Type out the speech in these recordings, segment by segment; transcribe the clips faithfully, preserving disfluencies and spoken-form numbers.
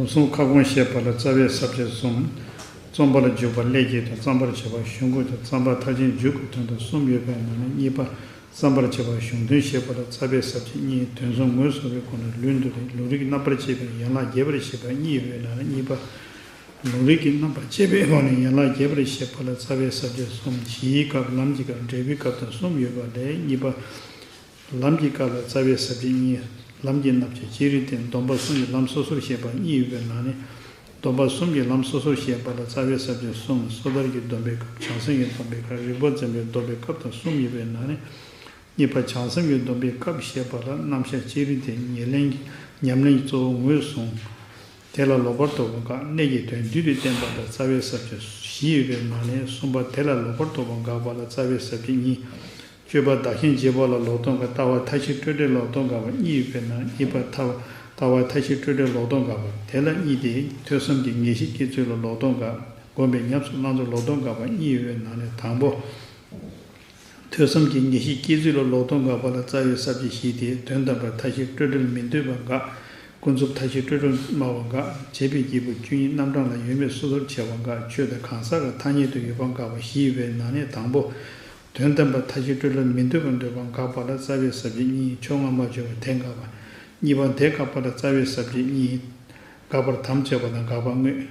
གསུམ་ཁ་སྐོང་བཤད་པ་ལ་རྩ་བའི་ས་བཅད་གསུམ། རྩོམ་པར་འཇུག་པ་ཀླད་ཀྱི་དོན། བརྩམ་པར་བྱ་བ་གཞུང་ཀུན་དོན། བརྩམ་པ་མཐར་ཕྱིན་མཇུག་གི་དོན་དང་གསུམ་ཡོད་པའི་ནང་ནས་གཉིས་པ། བརྩམ་པར་བྱ་བ་གཞུང་དོན་བཤད་པ་ལ་རྩ་བའི་ས་བཅད་གཉིས། དོན་གསུམ་ངོས་བཟུང་བའི་སྒོ་ནས་ལུང་དུ་རིགས། ལུང་རིགས་རྣམ་པར་དཔྱད་པའི་ཡན་ལག་རྒྱས་པར་བཤད་པ་གཉིས་ཡོད་པའི་ནང་ནས་གཉིས་པ། ལུང་རིགས་ཀྱི་རྣམ་པར་དཔྱད་པའི་སྒོ་ནས་ཡན་ལག་རྒྱས་པར་བཤད་པ་ལ་རྩ་བའི་ས་བཅད་གསུམ། གཞིའི་སྐབས། ལམ་གྱི་སྐབས། འབྲས་བུའི་སྐབས་དང་གསུམ་ཡོད་པ་ལས་གཉིས་པ། ལམ་གྱི་སྐབས་ལ་རྩ་བའི་ས་བཅད་གཉིས། ལམ་གྱི་རྣམ་བཤད་ཅི་རིགས་ཏེ། སྡོམ་པ་གསུམ་གྱི་ལམ་སོ་སོར་བཤད་པ་གཉིས་ཡོད་པའི་ནང་ནས། སྡོམ་པ་གསུམ་གྱི་ལམ་སོ་སོར་བཤད་པ་ལ་རྩ་བའི་ས་བཅད་གསུམ། སོ་ཐར་གྱི་སྡོམ་པའི་སྐབས། བྱང་སེམས་ཀྱི་སྡོམ་པའི་སྐབས། རིགས་པ་འཛིན་པའི་སྡོམ་པའི་སྐབས་དང་གསུམ་ཡོད་པའི་ནང་ནས། གཉིས་པ། བྱང་སེམས་ཀྱི་སྡོམ་པའི་སྐབས་བཤད་པ་ལ་རྣམ་གཞག་ཅི་རིགས་ཏེ། ཉེར་ལེན་གྱི་ཉམས་ལེན་གྱི་གཙོ་བོ་ངོས་བཟུང་། དེ་ལ་ལོག་པར་རྟོག་པ་དགག་གནད་ཀྱི་དོན་བསྡུས་ཏེ་བསྟན་པ་དང་རྩ་བའི་ས་བཅད་བཞི་ཡོད་པའི་ནང་ནས་གསུམ་པ། དེ་ལ་ལོག་པར་རྟོག་པ་དགག་པ་ལ་རྩ་བའི་ས་བཅད་གཉིས། སྤྱོད་པ་བདག་གཞན་བརྗེ་བ་ལ་ལོག་རྟོག་དགག་ལྟ་བ་མཐའ་བཞི་སྤྲོས་བྲལ་ལོག་རྟོག་དགག་པ་གཉིས་ཡོད་པའི་ནང་གཉིས་པ། ལྟ་བ་ལྟ་བ་མཐའ་བཞི་སྤྲོས་བྲལ་ལོག་རྟོག་དགག་པ་དེ་ལ་གཉིས་ཏེ། ཐོས་བསམ་གྱི་ངེས་ཤེས་སྐྱེ་ཚུལ་ལ་ལོག་རྟོག་དགག་སྒོམ་པའི་ཉམས་སུ་བླང་ཚུལ་ལོག་རྟོག་དགག་པ་གཉིས་ཡོད་པའི་ནང་ནས་དང་པོ། ཐོས་བསམ་གྱི་ངེས་ཤེས་སྐྱེ་ཚུལ་ལ་ལོག་རྟོག་དགག་པ་ལ་རྩ་བའི་ས་བཅད་བཞི་སྟེ། དོན་དམ་པར་མཐའ་བཞི་སྤྲོས་བྲལ་མི་འདོད་པ་དགག་ཀུན་རྫོབ་མཐའ་བཞི་སྤྲོས་བྲལ་སྨྲ་བ་དགག་བྱས་པའི་སྐྱེས་བུ་བཅུ་གཉིས་རྣམ་གྲངས་ལ་ཡོད་མེད་སོ་སོར་བྱ་བ་དགག་ཆོས་དང་གང་ཟག་གི་ཐ་སྙད་དུ་ཡོད་པ་དགག་པ་བཞི་ཡོད་པའི་ནང་ནས་དང་པོ། དོན་དམ་པར་མཐའ་བཞི་སྤྲོས་བྲལ་མི་འདོད་པ་འདོད་པ་དགག་པ་ལ་རྩ་བའི་ས་བཅད་གཉིས། ཕྱོགས་སྔ་མ་སྦྱོར་བ་དེ་དགག་པ། གཉིས་པ། དེ་དགག་པ་ལ་རྩ་བའི་ས་བཅད་གཉིས། དགག་པར་དམ་བཅའ་བ་དང་དགག་པ་དངོས།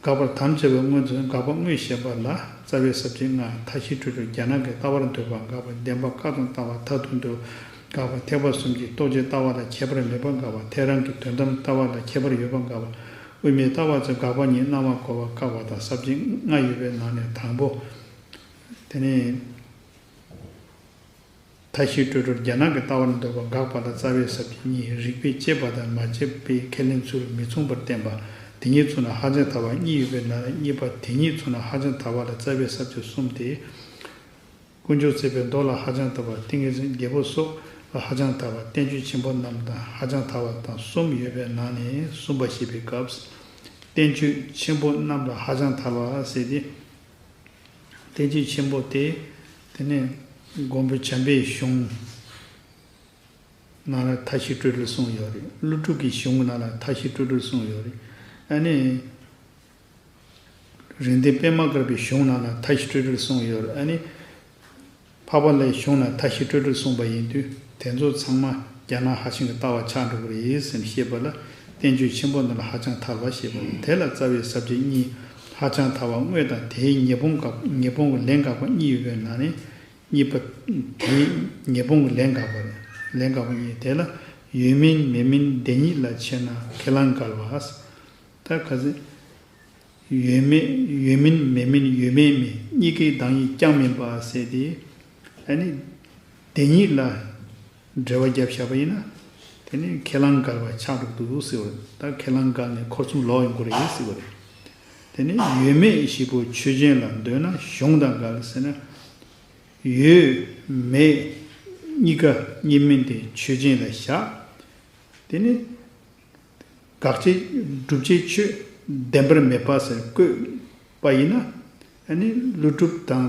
དགག་པར་དམ་བཅའ་བའི་དངོས་དང་དགག་པ་དངོས་བཤད་པ་ལ་རྩ་བའི་ས་བཅད་ལྔ། མཐའ་བཞི་སྤྲོས་བྲལ་རྒྱ་ནག་གི་ལྟ་བར་འདོད་པ་དགག་པ། བདེན་པ་བཀག་དང་ལྟ་བ་མཐར་ཐུག་འདོད་དགག་པ། ཐེག་པ་གསུམ་གྱི་རྟོགས་བྱའི་ལྟ་བ་ལ་ཁྱད་པར་མེད་པ་དགག་པ། ཐལ་རང་གི་དོན་དམ་ལྟ་བ་ལ་ཁྱད་པར་ཡོད་པ་དགག་པ། དབུ་མའི་ལྟ་བ་ཚོས་དགག་པ་གཉིས། སྣང་བ་གོ་བ་བཀག་པ་དང་ས་བཅད་ལྔ་ཡོད་པའི་ནང་ནས་དང་པོ། དེ་ནས། མཐའ་བཞི་སྤྲོས་བྲལ་རྒྱ་ནག་གི་ལྟ་བར་འདོད་པ་དགག་པ་ལ་རྩ་བའི་ས་བཅད་གཉིས། རིགས་པས་དཔྱད་པ་དང་མ་དཔྱད་པའི་ཁས་ལེན་ཚུལ་མི་མཚུངས་པར་བསྟན་པ། དེ་ཉིད་མཚུངས་ན་ཧ་ཅང་ཐལ་བ་གཉིས་ཡོད་པའི་ནང་ནས་གཉིས་པ། དེ་ཉིད་མཚུངས་ན་ཧ་ཅང་ཐལ་བ་ལ་རྩ་བའི་ས་བཅད་གསུམ་སྟེ། དཀོན་མཆོག་བརྩེགས་པའི་མདོ་ལ་ཧ་ཅང་ཐལ་བ། ཏིང་ངེ་འཛིན་རྒྱལ་པོ་སོགས་ལ་ཧ་ཅང་ཐལ་བ། བསྟན་བཅོས་ཆེན་པོ་རྣམས་དང་ཧ་ཅང་ཐལ་བ་དང་གསུམ་ཡོད་པའི་ནང་ནས་གསུམ་པ་བཤད་པའི་སྐབས། བསྟན་བཅོས་ཆེན་པོ་རྣམས་ལ་ཧ་ཅང་ཐལ་བ་ཟེར་ཏེ། བསྟན་བཅོས་ཆེན་པོ་སྟེ། དེ་ནས་མགོན་པོ་བྱམས་པའི་གཞུང་ནང་ལ་མཐའ་བཞི་སྤྲོས་བྲལ་གསུངས་ཡོད་རེད། ཀླུ་སྒྲུབ་ཀྱི་གཞུང་ནང་ལ་མཐའ་བཞི་སྤྲོས་བྲལ་གསུངས་ཡོད་རེད། ཨ་ནི། རིགས་ལྡན་པད་མ་དཀར་པོའི་གཞུང་ནང་ལ་མཐའ་བཞི་སྤྲོས་བྲལ་གསུངས་ཡོད་རེད། ཨ་ནི། འཕགས་པ་ལྷའི་གཞུང་ན་མཐའ་བཞི་སྤྲོས་བྲལ་གསུངས་པ་ཡིན་དུས། དེ་ཚོ་ཚང་མ་རྒྱ་ནག་ཧྭ་ཤང་གི་ལྟ་བ་ཆགས་འགྲོ་གི་རེད་ཟེར་ནས་བཤད་པ་ལ། བསྟན་བཅོས་ཆེན་པོ་ནང་ལ་ཧ་ཅང་ཐལ་བ་བཤད་པ་ཡིན། དེ་ལ་རྩ་བའི་ས་བཅད་གཉིས། ཧ་ཅང་ཐལ་བ་དངོས་དང་དེའི་ཉེས་སྤོང་དགག་ཉེས་སྤོང་གི་ལན་དགག་པ་གཉིས་ཡོད་པའི་ནང་ནས། གཉིས་པ། དེའི་ཉེས་སྤོང་གི་ལན་དགག་པ་རེད། ལན་དགག་པ་གཉིས། དེ་ལ་ཡོད་མིན་མེད་མིན་དེ་ཉིད་ལ་ཕྱེ་ན་ཁས་བླངས་འགལ་བ། ད་ག་ཚོད། ཡོད་མེད། ཡོད་མིན་མེད་མིན་ཡོད་མེད་མིན་གཉིས་ཀའི་བདག་ཉིད་ཀྱང་མིན་པ་ཟེར་ཏེ། ཨ་ནི། དེ་ཉིད་ལ་འགྲེལ་བ་བརྒྱབ་བཞག་པ་ཡིན་ན། དེ་ནི་ཁས་བླངས་འགལ་བ་ཆགས་འགྲོ་གི་འདུག་ཟེར་བ་རེད། ད་ཁས་བླངས་འགལ་ནས་འཁོར་གསུམ་ལོག་ཡོང་གི་རེད་ཟེར་བ་རེད། དེ་ནི་ཡོད་མེད་བཞི་པོ་ཆོས་ཅན་ལ་འདོད་ན་གཞུང་དང་འགལ་ཟེར་ན། ཡོད་མེད་གཉིས་ཀ་གཉིས་མིན་དེ་ཆོས་ཅན་ལ་བཞག་དེ་ནི། དགག་བྱའི་སྒྲུབ་བྱའི་ཆོས་བདེན་པར་མེད་པ་ཟེར་བཀོད་པ་ཡིན་ན། ཨ་ནི་ཀླུ་སྒྲུབ་དང་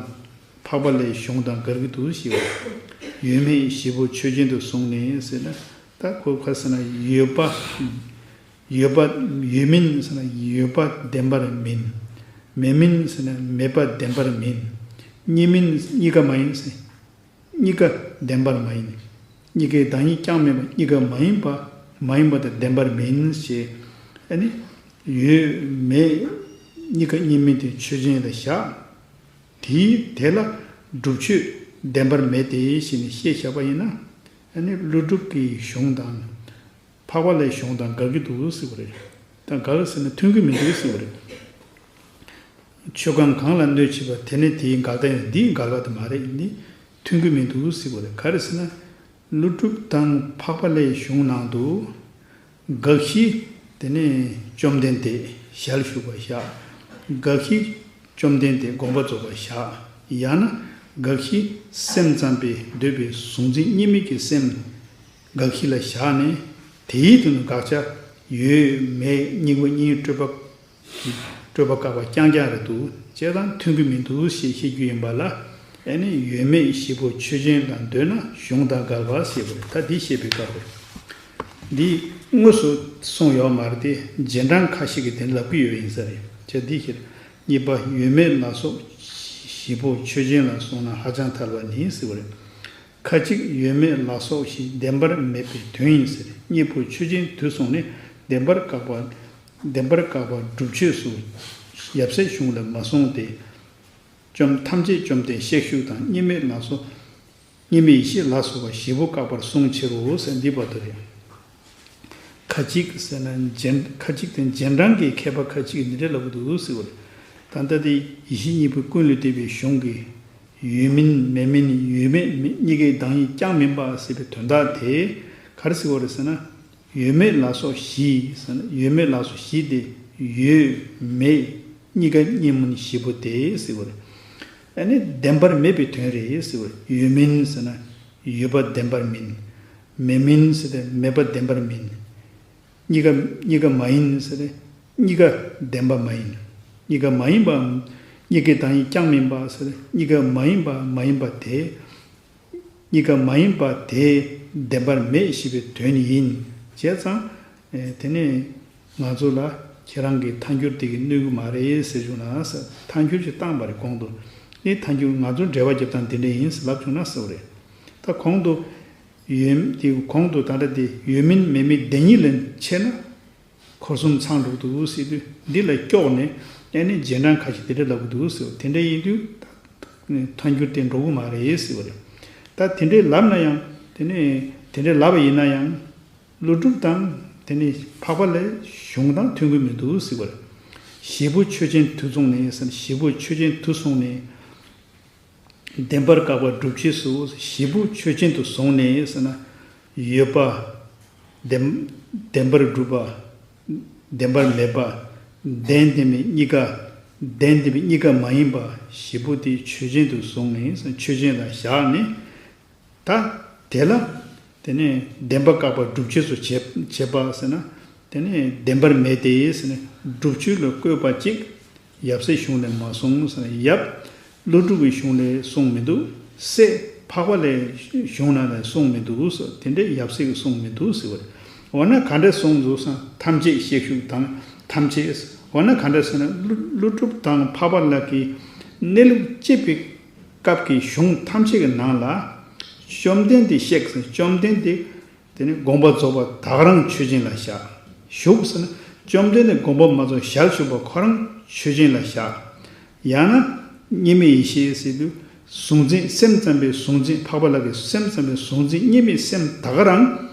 འཕགས་པ་ལྷའི་གཞུང་དང་འགལ་གྱི་འདུག་ཞེས་པ། ཡོད་མེད་བཞི་པོ་ཆོས་ཅན་དུ་བཟུང་ནས་ཟེར་ན། ད་ཁོ་ག་ཟེར་ན་ཡོད་པ། ཡོད་པ། ཡོད་མིན་ཟེར་ན་ཡོད་པ་བདེན་པར་མིན། མེད་མིན་ཟེར་ན་མེད་པ་བདེན་པར་མིན། གཉིས་མིན་གཉིས་ཀ་མ་ཡིན་ཟེར། གཉིས་ཀ་བདེན་པར་མ་ཡིན། གཉིས་ཀའི་བདག་ཉིད་ཀྱང་མིན་པ། གཉིས་ཀ་མ་ཡིན་པ། མ་ཡིན་པ་དང་བདེན་པར་མིན་ཞེས། ཨ་ནི། ཡོད་མེད་གཉིས་ཀ་གཉིས་མིན་དེ་ཆོས་ཅན་ལ་བཞག་དེའི་དེ་ལ་སྒྲུབ་ཆོས་བདེན་པར་མེད་དེ་ཞེས་ནས་བཤད་བཞག་པ་ཡིན་ན། ཨ་ནི་ཀླུ་སྒྲུབ་ཀྱི་གཞུང་དང་། འཕགས་པ་ལྷའི་གཞུང་དང་འགལ་གྱི་འདུག་ཟེར་བ་རེད། ད་འགལ་ཟེར་ན་མཐུན་གྱི་མི་འདུག་ཟེར་བ་རེད། ཆོས་གང་གང་ལ་གནོད་བྱེད་པ་དེ་ནི་དེའི་འགལ་ཟླ་ཡང་འདིའི་འགལ་བ་དེ་མ་རེད། འདི་མཐུན་གྱི་མི་འདུག་ཟེར་བ་རེད། ག་རེ་ཟེར་ན། ཀླུ་སྒྲུབ་དང་འཕགས་པ་ལྷའི་གཞུང་ནང་དུ། དགག་གཞི་དེ་ནི་བཅོམ་ལྡན་འདས་ཞལ་བཞུགས་པ་བཞག་དགག་གཞི་བཅོམ་ལྡན་འདས་དགོངས་པ་རྫོགས་པ་བཞག་ཡང་ན་དགག་གཞི་སེམས་ཙམ་པས་འདོད་པའི་གཟུང་འཛིན་གཉིས་མེད་ཀྱི་སེམས། དགག་གཞི་ལ་བཞག་ནས་དེའི་དོན་དུ་དགག་བྱ་ཡོད་མེད་གཉིས་པོ་གཉིས་སྤྲོས་པ་གི་སྤྲོས་པ་བཀག་པ་རྐྱང་རྐྱང་རེད་འདུག་ཅེས་དང་མཐུན་གྱི་མི་འདུག་ཞེས་བཤད་རྒྱུ་ཡིན་པ་ལ། ཨ་ནི་ཡོད་མེད་བཞི་པོ་ཆོས་ཅན་ལ་འདོད་ན་གཞུང་དང་འགལ་བ་ཞེས་པ་རེད། ད་འདི་བཤད་པའི་སྐབས་རེད། འདི་དངོས་སུ་གསུངས་ཡོད་མ་རེད་དེ། རྗེས་འབྲང་ཁ་ཤས་ཀྱིས་དེ་ལབ་ཀྱི་ཡོད་པ་ཡིན་ས་རེད། བྱས་འདི་ཕྱིར་གཉིས་པ་ཡོད་མེད་ལ་སོགས་བཞི་པོ་ཆོས་ཅན་ལ་སོང་ན་ཧ་ཅང་ཐལ་བ་ནི་ཟེར་བ་རེད། ཁ་ཅིག་ཡོད་མེད་ལ་སོགས་བཞི་བདེན་པར་མེད་པའི་དོན་ཡིན་ཟེར། གཉིས་པོ་ཆོས་ཅན་དུ་སོང་ནས་བདེན་པར་བཀག་པ། བདེན་པར་བཀག་པ་སྒྲུབ་བྱེད་སུ་ཡབ་སྲས་གཞུང་ལས་མ་གསུངས་ཏེ། བཅོམ་ཐམས་ཅད་བཅོམ་ལྡན་གཤེགས་བཞུགས་དང་། གཉིས་མེད་ལ་སོགས་གཉིས་མེད་ཡེ་ཤེས་ལ་སོགས་པ་བཞི་པོ་བཀག་པར་གསུངས་ཕྱིར་རོ་ཟེར་འདི་བར་དུ་རེད། ཁ་ཅིག་ཟེར་ན་རྗེས། ཁ་ཅིག་དེ་རྗེས་འབྲང་གི་མཁས་པ་ཁ་ཅིག་གིས་འདི་འདྲ་ལབ་ཀྱི་འདུག་ཟེར་བ་རེད། ད་ལྟ་དེ་ཡེ་ཤེས་གཉིས་པོའི་ཀུན་ལས་བཏུས་པའི་གཞུང་གི་ཡོད་མིན་མེད་མིན། ཡོད་མེད་མེད་གཉིས་ཀའི་བདག་ཉིད་ཀྱང་མིན་པ་ཟེར་བའི་དོན་དག་དེ་ག་རེ་ཟེར་བ་རེད་ཟེར་ན། ཡོད་མེད་ལ་སོགས་བཞི་ཟེར་ན། ཡོད་མེད་ལ་སོགས་བཞི་དེ་ཡོད་མེད་གཉིས་ཀ་གཉིས་མིན་བཞི་པོ་དེ་ཟེར་བ་རེད། ཨ་ནི་བདེན་པར་མེད་པའི་དོན་རེད་ཟེར་བ་རེད། ཡོད་མིན་ཟེར་ན་ཡོད་པ་བདེན་པར་མིན། མེད་མིན་ཟེར་ཏེ་མེད་པ་བདེན་པར་མིན། གཉིས་ཀ་གཉིས་ཀ་མ་ཡིན་ཟེར་ཏེ་གཉིས་ཀ་བདེན་པ་མ་ཡིན། གཉིས་ཀ་མ་ཡིན་པའམ་གཉིས་ཀའི་བདག་ཉིད་ཀྱང་མིན་པ་ཟེར་ཏེ་གཉིས་ཀ་མ་ཡིན་པ་མ་ཡིན་པ་དེ། གཉིས་ཀ་མ་ཡིན་པ་དེ་བདེན་པར་མེད་ཞེས་པའི་དོན་ཡིན། བྱས་ཙང་། ཨེ། དེ་ནས་ང་ཚོ་ལ་ཁྱེད་རང་གི་ཐལ་འགྱུར་དེ་གིས་གནོད་ཀྱི་མ་རེད་ཟེར་བྱུང་ན་ཟེར། ཐལ་འགྱུར་ཞིག་བཏང་བ་རེད་གོང་དུ། ཨེ། ཐལ་འགྱུར་ང་ཚོ་འགྲེལ་བ་རྒྱབ་སྟངས་འདི་འདྲ་ཡིན་ཟེར་ལབ་བྱུང་ན་ཟེར་བ་རེད། ད་གོང་དུ་ཡོད་དེ་གོང་དུ་ད་ལྟ་དེ་ཡོད་མིན་མེད་མིན་བདེན་གཉིས་ལ་ཕྱེ་ན། འཁོར་གསུམ་ཚང་འགྲོ་གི་འདུག་ཟེར་དུས་འདི་ལ་སྐྱོགས་ནས་ཨ་ནི་རྗེས་འབྲང་ཁ་ཤས་དེ་འདྲ་ལབ་ཀྱི་འདུག་ཟེར། དེ་འདྲ་ཡིན་དུས་ཐལ་འགྱུར་དེ་འགྲོ་གི་མ་རེད་ཟེར་བ་རེད། ད་དེ་འདྲའི་ལབ་ན་ཡང་དེ་ནས་དེ་འདྲའི་ལབ་པ་ཡིན་ན་ཡང་ཀླུ་སྒྲུབ་དང་དེ་ནས་འཕགས་པ་ལྷའི་གཞུང་དང་མཐུན་གྱི་མི་འདུག་ཟེར་བ་རེད། བཞི་པོ་ཆོས་ཅན་དུ་སོང་ནས་ཟེར་ན། བཞི་པོ་ཆོས་ཅན་དུ་སོང་ནས། བདེན་པར་བཀག་པ་སྒྲུབ་བྱེད་སུ། བཞི་པོ་ཆོས་ཅན་དུ་སོང་ནས་ཟེར་ན། ཡོད་པ་བདེན་བདེན་པར་གྲུབ་པ། བདེན་པར་མེད་པ། བདེན་བདེན་མིན་གཉིས་ཀ། བདེན་བདེན་མིན་གཉིས་ཀ་མ་ཡིན་པ། བཞི་པོ་དེ་ཆོས་ཅན་དུ་སོང་ནས་ཟེར་ན་ཆོས་ཅན་ལ་བཞག་ནས། ད་དེ་ལ་དེ་ནས་བདེན་པ་བཀག་པ་སྒྲུབ་བྱེད་སུ་བྱེད་བྱེད་པ་ཟེར་ན། དེ་ནས་བདེན་པར་མེད་དེ་ཟེར་ནས་སྒྲུབ་བྱེད་ལ་བཀོད་པ་གཅིག་ཡབ་སྲས་གཞུང་ནས་མ་གསུངས་ཟེར་ན། ཡབ་ཀླུ་སྒྲུབ་ཀྱི་གཞུང་ལས་གསུངས་མི་འདུག། སྲས་འཕགས་པ་ལྷའི་གཞུང་ནང་ནས་གསུངས་མི་འདུག་ཟེར། དེ་འདྲའི་ཡབ་སྲས་ཀྱིས་གསུངས་མི་འདུག་ཟེར་བ་རེད། འོ་ན་ག་འདྲ་གསུངས་འདུག་ཟེར་ན། ཐམས་ཅད་གཤེགས་བཞུགས་དང་ཐམས་ཅད། འོ་ན་ག་འདྲ་ཟེར་ན། ཀླུ་ཀླུ་སྒྲུབ་དང་འཕགས་པ་ལྷ་གི་གནས་ལུགས་དཔྱད་པའི་སྐབས་ཀྱི་གཞུང་ཐམས་ཅད་ཀྱི་ནང་ལ་བཅོམ་ལྡན་འདས་གཤེགས་ཟེར། བཅོམ་ལྡན་འདས་དེ་ནི་དགོངས་པ་རྫོགས་པ་ད་ག་རང་ཆོས་ཅན་ལ་བཞག། བཞུགས་ཟེར་ན་བཅོམ་ལྡན་འདས་དགོངས་པ་མ་རྫོགས་ཞལ་བཞུགས་པ་ཁོ་རང་ཆོས་ཅན་ལ་བཞག། ཡང་ན་གཉིས་མེད་ཡེ་ཤེས་ཟེར་དུས་གཟུང་འཛིན་སེམས་ཙམ་པའི་གཟུང་འཛིན། འཕགས་པ་ལྷ་གི་སེམས་ཙམ་པའི་གཟུང་འཛིན་གཉིས་མེད་སེམས་ད་ག་རང་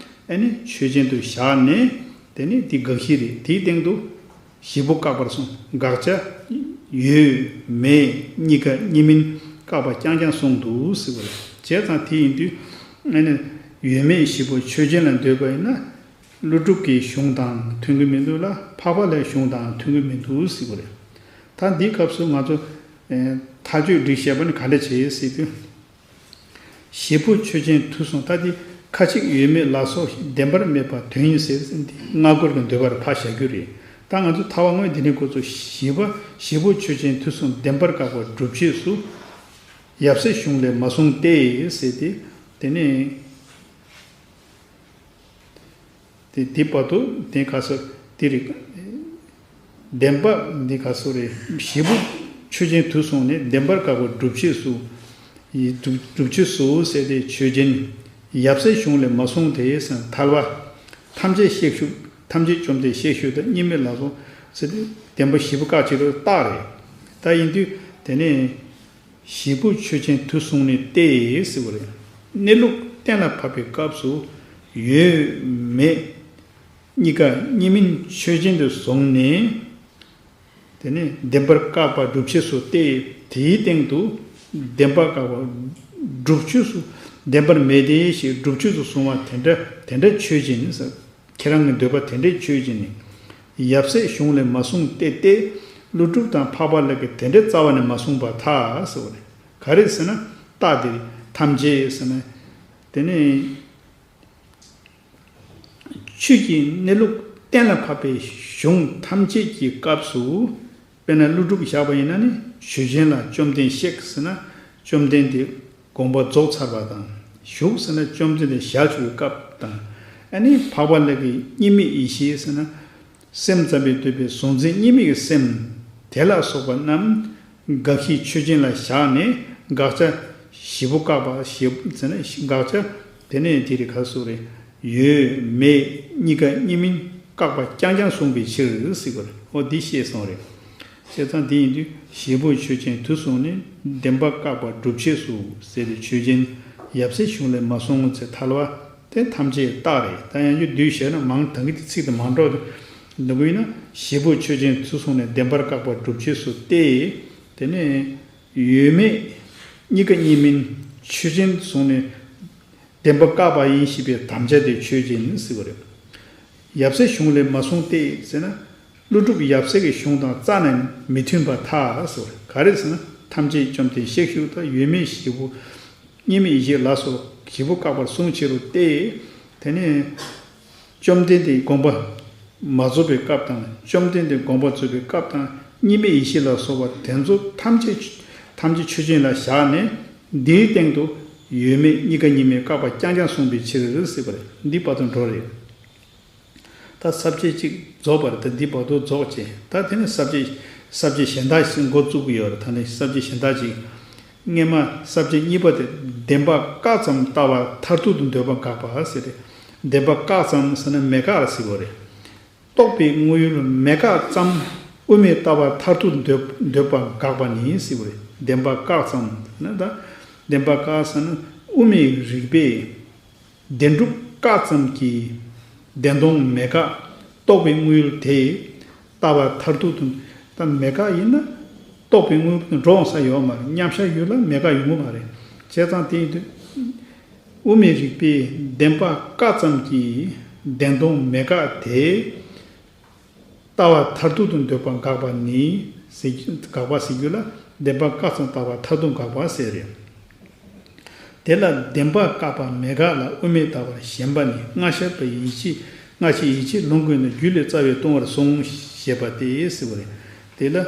ཨ་ནི་ཆོས་ཅན་དུ་བཞག་ནས། དེ་ནི་དེ་དགག་གཞི་རེད། དེའི་སྟེང་དུ་བཞི་པོ་བཀག་པར་གསུངས། དགག་བྱ་ཡོད་མེད་གཉིས་ཀ་གཉིས་མིན་བཀག་པ་རྐྱང་རྐྱང་གསུངས་འདུག་ཟེར་བ་རེད། བྱས་ཙང་དེ་ཡིན་དུས་ཨ་ནི་ཡོད་མེད་བཞི་པོ་ཆོས་ཅན་ལ་འདོད་པ་ཡིན་ན། ཀླུ་སྒྲུབ་ཀྱི་གཞུང་དང་མཐུན་གྱི་མི་འདུག་ལ། འཕགས་པ་ལྷའི་གཞུང་དང་མཐུན་གྱི་མི་འདུག་ཟེར་བ་རེད། ད་འདིའི་སྐབས་སུ་ང་ཚོ་ཨེ་མཐའ་དཔྱོད་སྒྲིག་བཤད་པ་ནི་ག་འདྲ་བྱེད་ཟེར་དུས། བཞི་པོ་ཆོས་ཅན་དུ་སོང་། ད་དེ་ཁ་ཅིག་ཡོད་མེད་ལ་སོགས་བདེན་པར་མེད་པ་དོན་ཡིན་ཟེར། འདི་སྔ་རྒོལ་གྱི་འདོད་པར་ཕར་བཞག་རྒྱུ་རེད། ད་ང་ཚོ་ཐལ་བ་དངོས་འདི་ནས་འགོ་ཚུགས། བཞི་པ་བཞི་པོ་ཆོས་ཅན་དུ་སོང་བདེན་པར་བཀག་པ་སྒྲུབ་བྱེད་སུ། ཡབ་སྲས་གཞུང་ལས་མ་གསུངས་ཏེ་ཟེར་ཏེ། དེ་ནས་དེ་དེ་བར་དུ་དེ་ག་ས་དེ་རིགས་བདེན་པ་འདི་ག་སུ་རེད། བཞི་པོ་ཆོས་ཅན་དུ་སོང་ནས་བདེན་པར་བཀག་པ་སྒྲུབ་བྱེད་སུ། ཡི་སྒྲུབ་སྒྲུབ་བྱེད་སུ་ཟེར་ཏེ་ཆོས་ཅན། ཡབ་སྲས་གཞུང་ལས་མ་གསུངས་ཏེ་ཟེར་ན་ཐལ་བ། ཐམས་ཅད་གཤེགས་བཞུགས། ཐམས་ཅད་བཅོམ་ལྡན་གཤེགས་བཞུགས་དང་གཉིས་མེད་ལ་སོགས་ཟེར་ཏེ་བདེན་པ་བཞི་པོ་བཀག་བྱེད་རོ་རྟགས་རེད། ད་ཡིན་དུས་དེ་ནས། བཞི་པོ་ཆོས་ཅན་དུ་སོང་ནས་ཏེ་ཟེར་བ་རེད། གནས་ལུགས་གཏན་ལ་ཕབ་པའི་སྐབས་སུ་ཡོད་མེད་གཉིས་ཀ་གཉིས་མིན་ཆོས་ཅན་དུ་སོང་ནས། དེ་ནས་བདེན་པར་བཀག་པ་སྒྲུབ་བྱེད་སུ་སྟེ། དེའི་སྟེང་དུ་བདེན་པར་བཀག་པ་སྒྲུབ་བྱེད་སུ་བདེན་པར་མེད་དེ་ཞེས་སྒྲུབ་བྱེད་དུ་སོང་བ་དེ་འདྲ་དེ་འདྲ་ཆོས་ཅན་ནི་ཟེར། ཁྱེད་རང་གི་འདོད་པ་དེ་འདྲའི་ཆོས་ཅན་ནི། ཡབ་སྲས་གཞུང་ལས་མ་གསུངས་ཏེ་སྟེ། ཀླུ་སྒྲུབ་དང་འཕགས་པ་ལྷ་གིས་དེ་འདྲའི་རྩ་བ་ནས་མ་གསུངས་པར་ཐལ་ཟེར་བ་རེད། ག་རེ་ཟེར་ན་རྟགས་དེ་རེད། ཐམས་ཅད་ཟེར་ན། དེ་ནི་ཆོས་ཀྱི་གནས་ལུགས་གཏན་ལ་ཕབ་པའི་གཞུང་ཐམས་ཅད་ཀྱི་སྐབས་སུ། དཔེར་ན་ཀླུ་སྒྲུབ་བཞག་པ་ཡིན་ན་ནི་ཆོས་ཅན་ལ་བཅོམ་ལྡན་གཤེགས་ཟེར་ན་བཅོམ་ལྡན་དེ་དགོངས་པ་རྫོགས་ཚར་བ་དང་། བཞུགས་ཟེར་ན་བཅོམ་ལྡན་དེ་ཞལ་བཞུགས་པའི་སྐབས་དང་ ཨ་ནི་འཕགས་པ་ལྷ་གི་གཉིས་མེད་ཡེ་ཤེས་ཟེར་ན། སེམས་ཙམ་པས་བསྡུས་པའི་གཟུང་འཛིན་གཉིས་མེད་ཀྱི་སེམས་དེ་ལ་སོགས་པ་རྣམས་དགག་གཞི་ཆོས་ཅན་ལ་བཞག་ནས། དགག་བྱ་བཞི་པོ་བཀག་པ་ཞེས་ཟེར་ན། དགག་བྱ་དེ་ནས་དེ་རིགས་ག་སོགས་རེད། ཡོད་མེད་གཉིས་ཀ་གཉིས་མིན་བཀག་པ་རྐྱང་རྐྱང་གསུངས་པའི་ཕྱིར་ཟེར་བ་རེད། འོ་འདི་ཤེས་སོང་རེད། བྱས་ཙང་དེ་ཡིན་དུས་བཞི་པོ་ཆོས་ཅན་དུ་གསུངས་ནས། བདེན་པ་བཀག་པ་སྒྲུབ་བྱེད་སུ་ཟེར་ཏེ། ཆོས་ཅན་ཡབ་སྲས་གཞུང་ལས་མ་གསུངས་ཚེ་ཐལ་བ་དེ་ཐམས་ཅད་རྟགས་རེད། ད་ཡང་རྒྱུ་བསྡུས་བཤད་ན་མང་། ད་གི་དེ་ཚིག་དེ་མང་འགྲོ་འདུག་པས་ན། བཞི་པོ་ཆོས་ཅན་དུ་གསུངས་ནས་བདེན་པར་བཀག་པ་སྒྲུབ་བྱེད་སུ་སྟེ། དེ་ནས་ཡོད་མེད་གཉིས་ཀ་གཉིས་མིན་ཆོས་ཅན་དུ་གསུངས་ནས། བདེན་པ་བཀག་པ་ཡིན་ཞེས་པའི་དམ་བཅའ་དེ་ཆོས་ཅན་ཟེར་བ་རེད། ཡབ་སྲས་གཞུང་ལས་མ་གསུངས་ཏེ་ཟེར་ན། ཀླུ་སྒྲུབ་ཡབ་སྲས་ཀྱི་གཞུང་དང་རྩ་ནས་མི་མཐུན་པར་ཐལ་ཟེར་བ་རེད། ག་རེ་ཟེར་ན། ཐམས་ཅད་བཅོམ་ལྡན་གཤེགས་བཞུགས་དང་། ཡོད་མེད་བཞི་པོ་གཉིས་མེད་ཡེ་ཤེས་ལ་སོགས་བཞི་པོ་བཀག་པར་གསུངས་ཕྱིར་རོ་སྟེ། དེ་ནས་བཅོམ་ལྡན་འདས་དགོངས་པ་མ་རྫོགས་པའི་སྐབས་དང་། བཅོམ་ལྡན་འདས་དགོངས་པ་རྫོགས་པའི་སྐབས་དང་། གཉིས་མེད་ཡེ་ཤེས་ལ་སོགས་པ་དེ་ཚོ་ཐམས་ཅད་ཐམས་ཅད་ཆོས་ཅན་ལ་བཞག་ནས། འདིའི་སྟེང་དུ་ཡོད་མེད་གཉིས་ཀ་གཉིས་མེད་བཀག་པ་རྐྱང་རྐྱང་གསུངས་པའི་ཕྱིར་ཟེར་བ་རེད། འདི་བར་དུ་འགྲོ་རེད། ད་ས་བཅད་གཅིག་རྫོགས་པ་རེད། ད་འདི་བར་དུ་རྫོགས་བྱས། ད་དེ་ནས་ས་བཅད་ས་བཅད་གཞན་དག་ཞིག་འགོ་བཙུགས་ཀྱི་ཡོད་རེད། ད་ནི་ས་བཅད་གཞན་དག་ཅིག་སྔོན་མ་ས་བཅད་གཉིས་པ་དེ། བདེན་པ་བཀག་ཙམ་ལྟ་བ་མཐར་ཐུག་ཏུ་འདོད་པ་དགག་པ་ཟེར་ཏེ། བདེན་པ་བཀག་ཙམ་ཟེར་ན་མེད་དགག་ལ་ཟེར་བ་རེད། རྟོགས་པའི་དངོས་ཡུལ་མེད་དགག་ཙམ་དབུ་མའི་ལྟ་བ་མཐར་ཐུག་ཏུ་འདོད་འདོད་པ་དགག་པ་ནི་ཟེར་བ་རེད། བདེན་པ་བཀག་ཙམ་ན། ད་བདེན་པ་བཀག་ཟེར་ན་དབུ་མའི་རིགས་པས་བདེན་གྲུབ་བཀག་ཙམ་གྱིས་བདེན་སྟོང་མེད་དགག་རྟོགས་པའི་དངོས་ཡུལ་དེ་ལྟ་བ་མཐར་ཐུག་ཏུ། ད་མེད་དགག་ཡིན་ན་རྟོགས་པའི་དངོས་ཡུལ་དུ་འགྲོ་འོང་ས་ཡོད་མ་རེད། མཉམ་བཞག་ཡུལ་ལ་མེད་དགག་ཡོང་གི་མ་རེད། བྱས་ཙང་དེ་ཡིན་དུས། དབུ་མའི་རིགས་པས་བདེན་པ་བཀག་ཙམ་གྱིས་བདེན་སྟོང་མེད་དགག་དེ་ལྟ་བ་མཐར་ཐུག་ཏུ་འདོད་པ་དགག་པ་ནི་ཟེར། དགག་པ་ཟེར་རྒྱུ་ལ་བདེན་པ་བཀག་ཙམ་ལྟ་བ་མཐར་ཐུག་དགག་པ་ཟེར་རེད། དེ་ལ་བདེན་པ་བཀག་པ་མེད་དགག་ལ་དབུ་མའི་ལྟ་བར་ཞེན་པ་ནི། སྔར་བཤད་པའི་ཡིད་ཆེས། སྔར་བཤད་ཡིད་ཆེས་ལུང་གིས་ནི་རྒྱུད་ལས་རྩ་བས་ལྟུང་བར་གསུངས་ཞེས་པ་སྟེ་ཟེར་བ་རེད། དེ་ལ།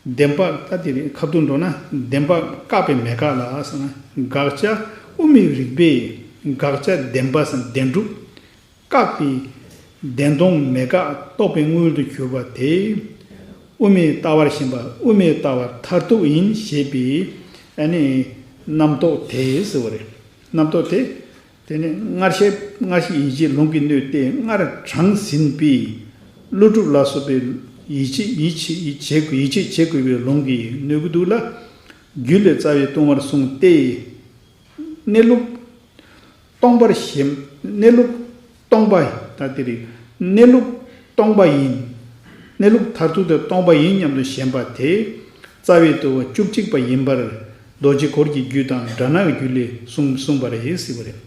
བདེན་པ་ད་དེ་རེད། ཁ་ཐུག་འགྲོ་ན་བདེན་པ་བཀག་པའི་མེད་དགག་ལ་ཟེར་ན། དགག་བྱ་དབུ་མའི་རིགས་པས་དགག་བྱ་བདེན་པ་ཟེར་བདེན་གྲུབ་བཀག་པའི་བདེན་སྟོང་མེད་དགག་རྟོགས་པའི་དངོས་ཡུལ་དུ་གྱུར་པ་དེ། དབུ་མའི་ལྟ་བར་ཞེན་པ་དབུ་མའི་ལྟ་བ་མཐར་ཐུག་ཡིན་ཞེས་པའི་ཨ་ནི་རྣམ་རྟོག་དེ་ཟེར་བ་རེད། རྣམ་རྟོག་དེ། དེ་ནས་སྔར་བཤད། སྔར་བཤད་ཡིད་ཆེས་ལུང་གིས་གནོད་དེ། སྔར་དྲངས་ཟིན་པའི་ཀླུ་སྒྲུབ་ལ་སོགས་པའི་ཡིད་ཆེས་ཡིད་ཆེས་ཡིད་ཆེས་ཡིད་ཆེས་བྱེད་དགོས་པའི་ལུང་གིས་གནོད་ཀྱི་འདུག་ལ། རྒྱུད་ལས་རྩ་བས་ལྟུང་བར་གསུངས་ཏེ། གནས་ལུགས་སྟོང་པར་ཞེན། གནས་ལུགས་སྟོང་པ། ད་དེ་རེད། གནས་ལུགས་སྟོང་པ་ཡིན། གནས་ལུགས་མཐར་ཐུག་དེ་སྟོང་པ་ཡིན་སྙམ་དུ་ཞེན་པ་དེ། རྩ་བའི་ལྟུང་བ་བཅུ་གཅིག་པ་ཡིན་པར་རྡོ་རྗེ་གུར་གྱི་རྒྱུད་དང་སྦྲ་ནག་གི་རྒྱུད་ལས་གསུངས་གསུངས་པ་རེད་ཟེར་བ་རེད།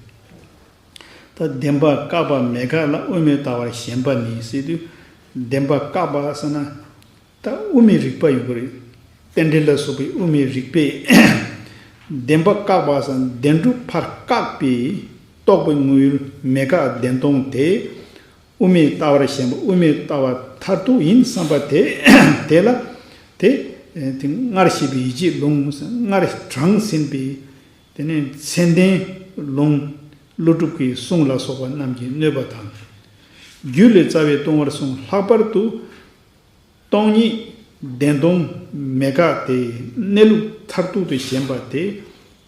ད་བདེན་པ་བཀག་པ་མེད་དགག་ལ་དབུ་མའི་ལྟ་བར་ཞེན་པ་ནི་ཟེར་དུས། བདེན་པ་བཀག་པ་ཟེར་ན། ད་དབུ་མའི་རིགས་པ་ཡོད་པ་རེད། རྟེན་འབྲེལ་ལ་སོགས་པའི་དབུ་མའི་རིགས་པས། བདེན་པ་བཀག་པ་ཟེར་ན་བདེན་གྲུབ་ཕར་བཀག་པའི་རྟོགས་པའི་དངོས་ཡུལ་མེད་དགག་བདེན་སྟོང་དེ། དབུ་མའི་ལྟ་བར་ཞེན་པ་དབུ་མའི་ལྟ་བ་མཐར་ཐུག་ཡིན་བསམ་པ་དེ། དེ་ལ། དེ། དེ་སྔར་བཤད་པའི་ཡིད་ཆེས་ལུང་། སྔར་དྲངས་ཟིན་པའི། དེ་ནས་མཚན་ལྡན་ལུང་། ཀླུ་སྒྲུབ་ཀྱི་གསུང་ལ་སོགས་པ་རྣམས་ཀྱིས་གནོད་པ་དང་། རྒྱུད་ལས་རྩ་བས་ལྟུང་བར་གསུངས། ལྷག་པར་དུ། སྟོང་ཉིད་བདེན་སྟོང་མེད་དགག་དེ་གནས་ལུགས་མཐར་ཐུག་ཏུ་ཞེན་པ་དེ་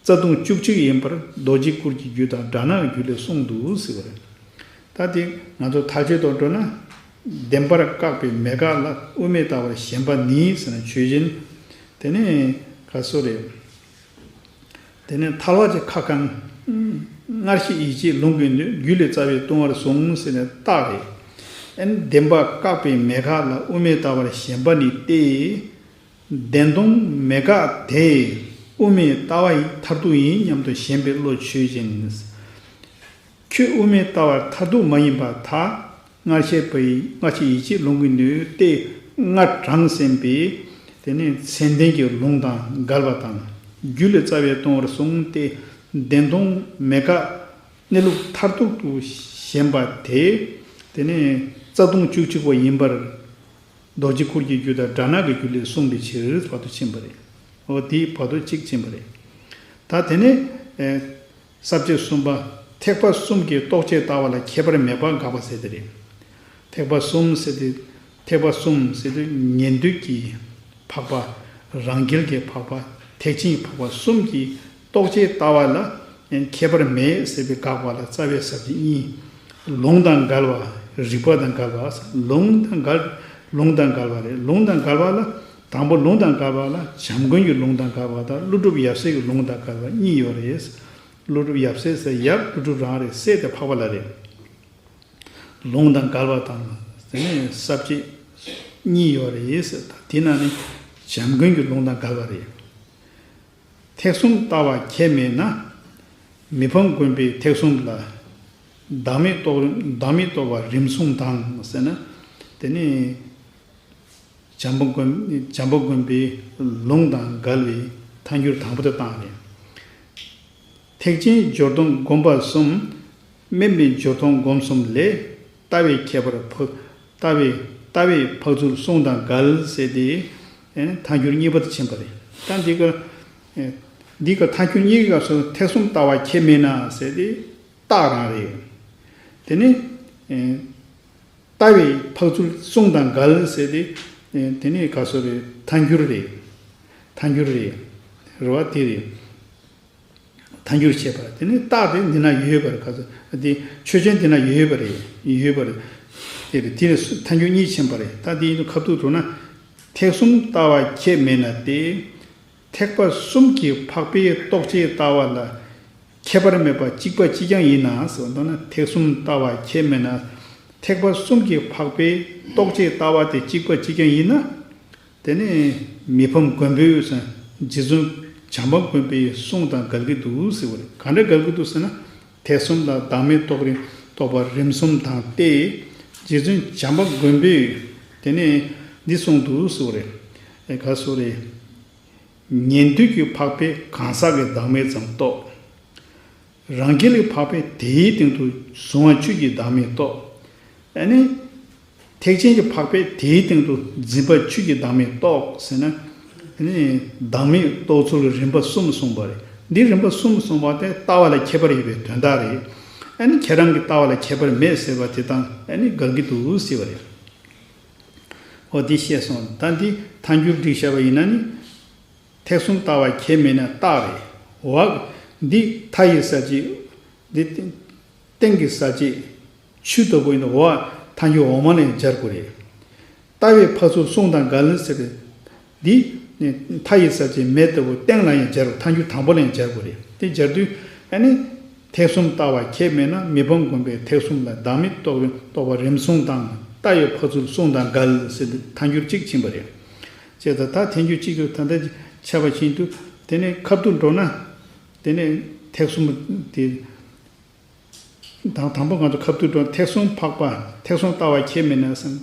རྩ་ལྟུང་བཅུ་གཅིག་ཡིན་པར་རྡོ་རྗེ་གུར་གྱི་རྒྱུད་དང་སྦྲ་ནག་གི་རྒྱུད་ལས་གསུངས་འདུག་ཟེར་བ་རེད། ད་དེ་ང་ཚོ་ཐག་གཅོད་དུ་འགྲོ་ན། བདེན་པར་བཀག་པའི་མེད་དགག་ལ་དབུ་མའི་ལྟ་བར་ཞེན་པ་ནི་ཟེར་ན་ཆོས་ཅན། དེ་ནས་ག་སོ་རེད། དེ་ནས་ཐལ་བ་གྱི་ཁ་བསྐང་། སྔར་བཤད་ཡིད་ཆེས་ལུང་གིས་གནོད། རྒྱུད་ལས་རྩ་བས་ལྟུང་བར་གསུངས་ཟེར་ནས་རྟགས་རེད། ཨན་བདེན་པ་བཀག་པའི་མེད་དགག་ལ་དབུ་མའི་ལྟ་བར་ཞེན་པ་ནི་སྟེ། བདེན་སྟོང་མེད་དགག་དེ་དབུ་མའི་ལྟ་བ་ཡི་མཐར་ཐུག་ཡིན་སྙམ་དུ་ཞེན་པའི་བློ་ཆོས་ཅན། ཁྱོད་དབུ་མའི་ལྟ་བ་མཐར་ཐུག་མ་ཡིན་པར་ཐལ། སྔར་བཤད་པའི་སྔར་བཤད་ཡིད་ཆེས་ལུང་གིས་གནོད་དེ། སྔར་དྲངས་ཟིན་པའི་དེ་ནས་མཚན་ལྡན་གྱི་ལུང་དང་འགལ་བ་དང་། རྒྱུད་ལས་རྩ་བས་ལྟུང་བར་གསུངས་ཏེ། བདེན་སྟོང་མེད་དགག་གནས་ལུགས་མཐར་ཐུག་ཏུ་ཞེན་པ་དེ། དེ་ནས་རྩ་ལྟུང་བཅུ་གཅིག་པ་ཡིན་པར་རྡོ་རྗེ་གུར་གྱི་རྒྱུད་དང་སྦྲ་ནག་གི་རྒྱུད་ལས་གསུངས་པའི་ཕྱིར་བར་དུ་ཕྱིན་པ་རེད། འོ་དེའི་བར་དུ་གཅིག་ཕྱིན་པ་རེད། ད་དེ་ནས། ས་བཅད་གསུམ་པ། ཐེག་པ་གསུམ་གྱི་རྟོག་བཅས་ལྟ་བ་ལ་ཁྱད་པར་མེད་པར་དགག་པ་ཟེར་དེ་རེད། ཐེག་པ་གསུམ་ཟེར་དུས། ཐེག་པ་གསུམ་ཟེར་དུས་ཉན་ཐོས་ཀྱི་འཕགས་པ། རང་རྒྱལ་གྱི་འཕགས་པ། ཐེག་ཆེན་གྱི་འཕགས་པ་གསུམ་གྱི་རྟོག་བཅས་ལྟ་བ་ལ་ཁྱད་པར་མེད་ཟེར་བའི་དགག་པ་ལ་རྩ་བའི་ས་བཅད་གཉིས། ལུང་དང་འགལ་བ། རིགས་པ་དང་འགལ་བ། ལུང་དང་འགལ། ལུང་དང་འགལ་བ་རེད། ལུང་དང་འགལ་བ་ལ། དང་པོ་ལུང་དང་འགལ་བ་ལ་བྱམས་མགོན་གྱི་ལུང་དང་འགལ་བ་དང་ཀླུ་སྒྲུབ་ཡབ་སྲས་ཀྱི་ལུང་དང་འགལ་བ་གཉིས་ཡོད་རེད། ཀླུ་སྒྲུབ་ཡབ་སྲས་ཟེར་ཡབ་ཀླུ་སྒྲུབ་རང་རེད། སྲས་དེ་འཕགས་པ་ལ་རེད། ལུང་དང་འགལ་བ་དང་། དེ་ནས་ས་བཅད་གཉིས་ཡོད་རེད་ཟེར། ད་དེ་ནང་ནས་བྱམས་མགོན་གྱི་ལུང་དང་འགལ་བ་རེད། ཐེག་གསུམ་ལྟ་བ་ཁྱད་མེད་ན། མི་ཕམ་མགོན་པོའི་ཐེག་གསུམ་ལ། བདག་མེད་རྟོགས་རིམ། བདག་མེད་རྟོགས་པ་རིམ་གསུམ་དང་ཟེར་ན། དེ་ནས་བྱམས་པ་མགོན། བྱམས་པ་མགོན་པོའི་ལུང་དང་འགལ་བའི་ཐལ་འགྱུར་དང་པོ་དེ་བཏང་རེད། ཐེག་ཆེན་སྦྱོར་སྡོམ་སྒོམ་པ་གསུམ། དམན་པའི་སྦྱོར་སྡོམ་སྒོམ་གསུམ་ལས། ལྟ་བའི་ཁྱད་པར་འཕགས། ལྟ་བའི། ལྟ་བའི་འཕགས་ཚུལ་གསུང་དང་འགལ་ཟེར་ཏེ། ཐལ་འགྱུར་གཉིས་པ་དེ་ཕྱིན་པ་རེད། ད་འདི་ག་འདི་ག་ཐལ་འགྱུར་གཉིས་ཀྱི་སྐབས་སུ་ཐེག་གསུམ་ལྟ་བ་ཁྱད་མེད་ན་ཟེར་ཏེ། རྟགས་རང་རེད། དེ་ནི། ལྟ་བའི་འཕགས་ཚུལ་གསུང་དང་འགལ་ཟེར་ཏེ། དེ་ནི་ག་སོ་རེད། ཐལ་འགྱུར་རེད། ཐལ་འགྱུར་རེད། རེད་བ། དེ་རེད། ཐལ་འགྱུར་བྱེད་པ་དེ་ནི་རྟགས་དེ་འདི་ན་ཡོད་པ་རེད། ག་ཚོད་དེ་ཆོས་ཅན་དེ་ན་ཡོད་པ་རེད། ཡོད་པ་རེད། དེ་རེད། དེ་ལས་ཐལ་འགྱུར་གཉིས་ཕྱིན་པ་རེད། ད་དེ་ཡིན་དུས་ཁ་ཐུག་འགྲོ་ན། ཐེག་གསུམ་ལྟ་བ་ཁྱད་མེད་ན་སྟེ། ཐེག་པ་གསུམ་གྱི་འཕགས་པའི་རྟོག་བཅས་ལྟ་བ་ལ་ཁྱད་པར་མེད་པ་གཅིག་པ་གཅིག་རྐྱང་ཡིན་ན་ཟེར་བ་ན། ཐེག་གསུམ་ལྟ་བ་ཁྱད་མེད་ན། ཐེག་པ་གསུམ་གྱི་འཕགས་པའི་རྟོག་བཅས་ལྟ་བ་དེ་གཅིག་པ་གཅིག་རྐྱང་ཡིན་ན། དེ་ནས་མི་ཕམ་མགོན་པོས་ཟེར། རྗེ་བཙུན་བྱམས་པ་མགོན་པོའི་གསུང་དང་འགལ་གྱི་འདུག་ཟེར་བ་རེད། ག་འདྲ་འགལ་གྱི་འདུག་ཟེར་ན། ཐེག་གསུམ་ལ་བདག་མེད་རྟོགས་རིམ། རྟོགས་པ་རིམ་གསུམ་དང་སྟེ། རྗེ་བཙུན་བྱམས་པ་མགོན་པོས་དེ་ནས་འདི་གསུངས་འདུག་ཟེར་བ་རེད། ཨེ་ག་སོ་རེད། ཉན་ཐོས་ཀྱི་འཕགས་པས་གང་ཟག་གི་བདག་མེད་ཙམ་རྟོགས། རང་རྒྱལ་གྱི་འཕགས་པས་དེའི་སྟེང་དུ་གཟུང་བ་ཆོས་ཀྱི་བདག་མེད་རྟོགས། ཨ་ནི། ཐེག་ཆེན་གྱི་འཕགས་པས་དེའི་སྟེང་དུ་འཛིན་པ་ཆོས་ཀྱི་བདག་མེད་རྟོགས་ཟེར་ན། ཨ་ནི། བདག་མེད་རྟོགས་ཚུལ་རིམ་པ་གསུམ་གསུངས་པ་རེད། འདི་རིམ་པ་གསུམ་གསུངས་པ་དེ་ལྟ་བ་ལ་ཁྱད་པར་ཡོད་པའི་དོན་དག་རེད། ཨ་ནི་ཁྱེད་རང་གི་ལྟ་བ་ལ་ཁྱད་པར་མེད་ཟེར་བ་དེ་དང་ཨ་ནི་འགལ་གྱི་འདུག་ཟེར་བ་རེད། འོ་འདི་བཤད་སོང་། ད་འདི་ཐལ་འགྱུར་སྒྲིག་བྱས་པ་ཡིན་ན་ནི། ཐེག་གསུམ་ལྟ་བ་ཁྱད་མེད་ན་རྟགས་རེད། འོ། འདི་མཐའ་ཡི་ས་བཅད། འདི་སྟེང་གི་ས་བཅད། ཆུ་ལྟ་བུ་ཡིན་ན་འོ། ཐལ་འགྱུར་འོག་མ་ལ་ཡང་སྦྱར་དགོས་རེད། ལྟ་བའི་འཕགས་ཚུལ་གསུང་དང་འགལ་ཟེར་བའི། འདི་ནི་མཐའ་ཡི་ས་བཅད་མེ་ལྟ་བུ་སྟེང་ལ་ཡང་སྦྱར་རོ། ཐལ་འགྱུར་དང་པོ་ལ་ཡང་སྦྱར་དགོས་རེད། དེ་སྦྱར་དུས་ཨ་ནི། ཐེག་གསུམ་ལྟ་བ་ཁྱད་མེད་ན། མི་ཕམ་མགོན་པོས་ཐེག་གསུམ་ལ། བདག་མེད་རྟོགས་རིམ། རྟོགས་པ་རིམ་གསུམ་དང་། ལྟ་བའི་འཕགས་ཚུལ་གསུང་དང་འགལ་ཟེར་ཏེ་ཐལ་འགྱུར་གཅིག་ཕྱིན་པ་རེད། བྱས་ཙང་ད་ཐལ་འགྱུར་གཅིག་ཏུ་ད་ལྟ་ཆགས་པ་ཕྱིན་དུས་དེ་ནས་ཁ་ཐུག་འགྲོ་ན། དེ་ནས་ཐེག་གསུམ་དེ། དང་དང་པོ་ང་ཚོ་ཁ་ཐུག་འགྲོ་ན་ཐེག་གསུམ་འཕགས་པ། ཐེག་གསུམ་ལྟ་བ་ཁྱད་མེད་ན་ཟེར།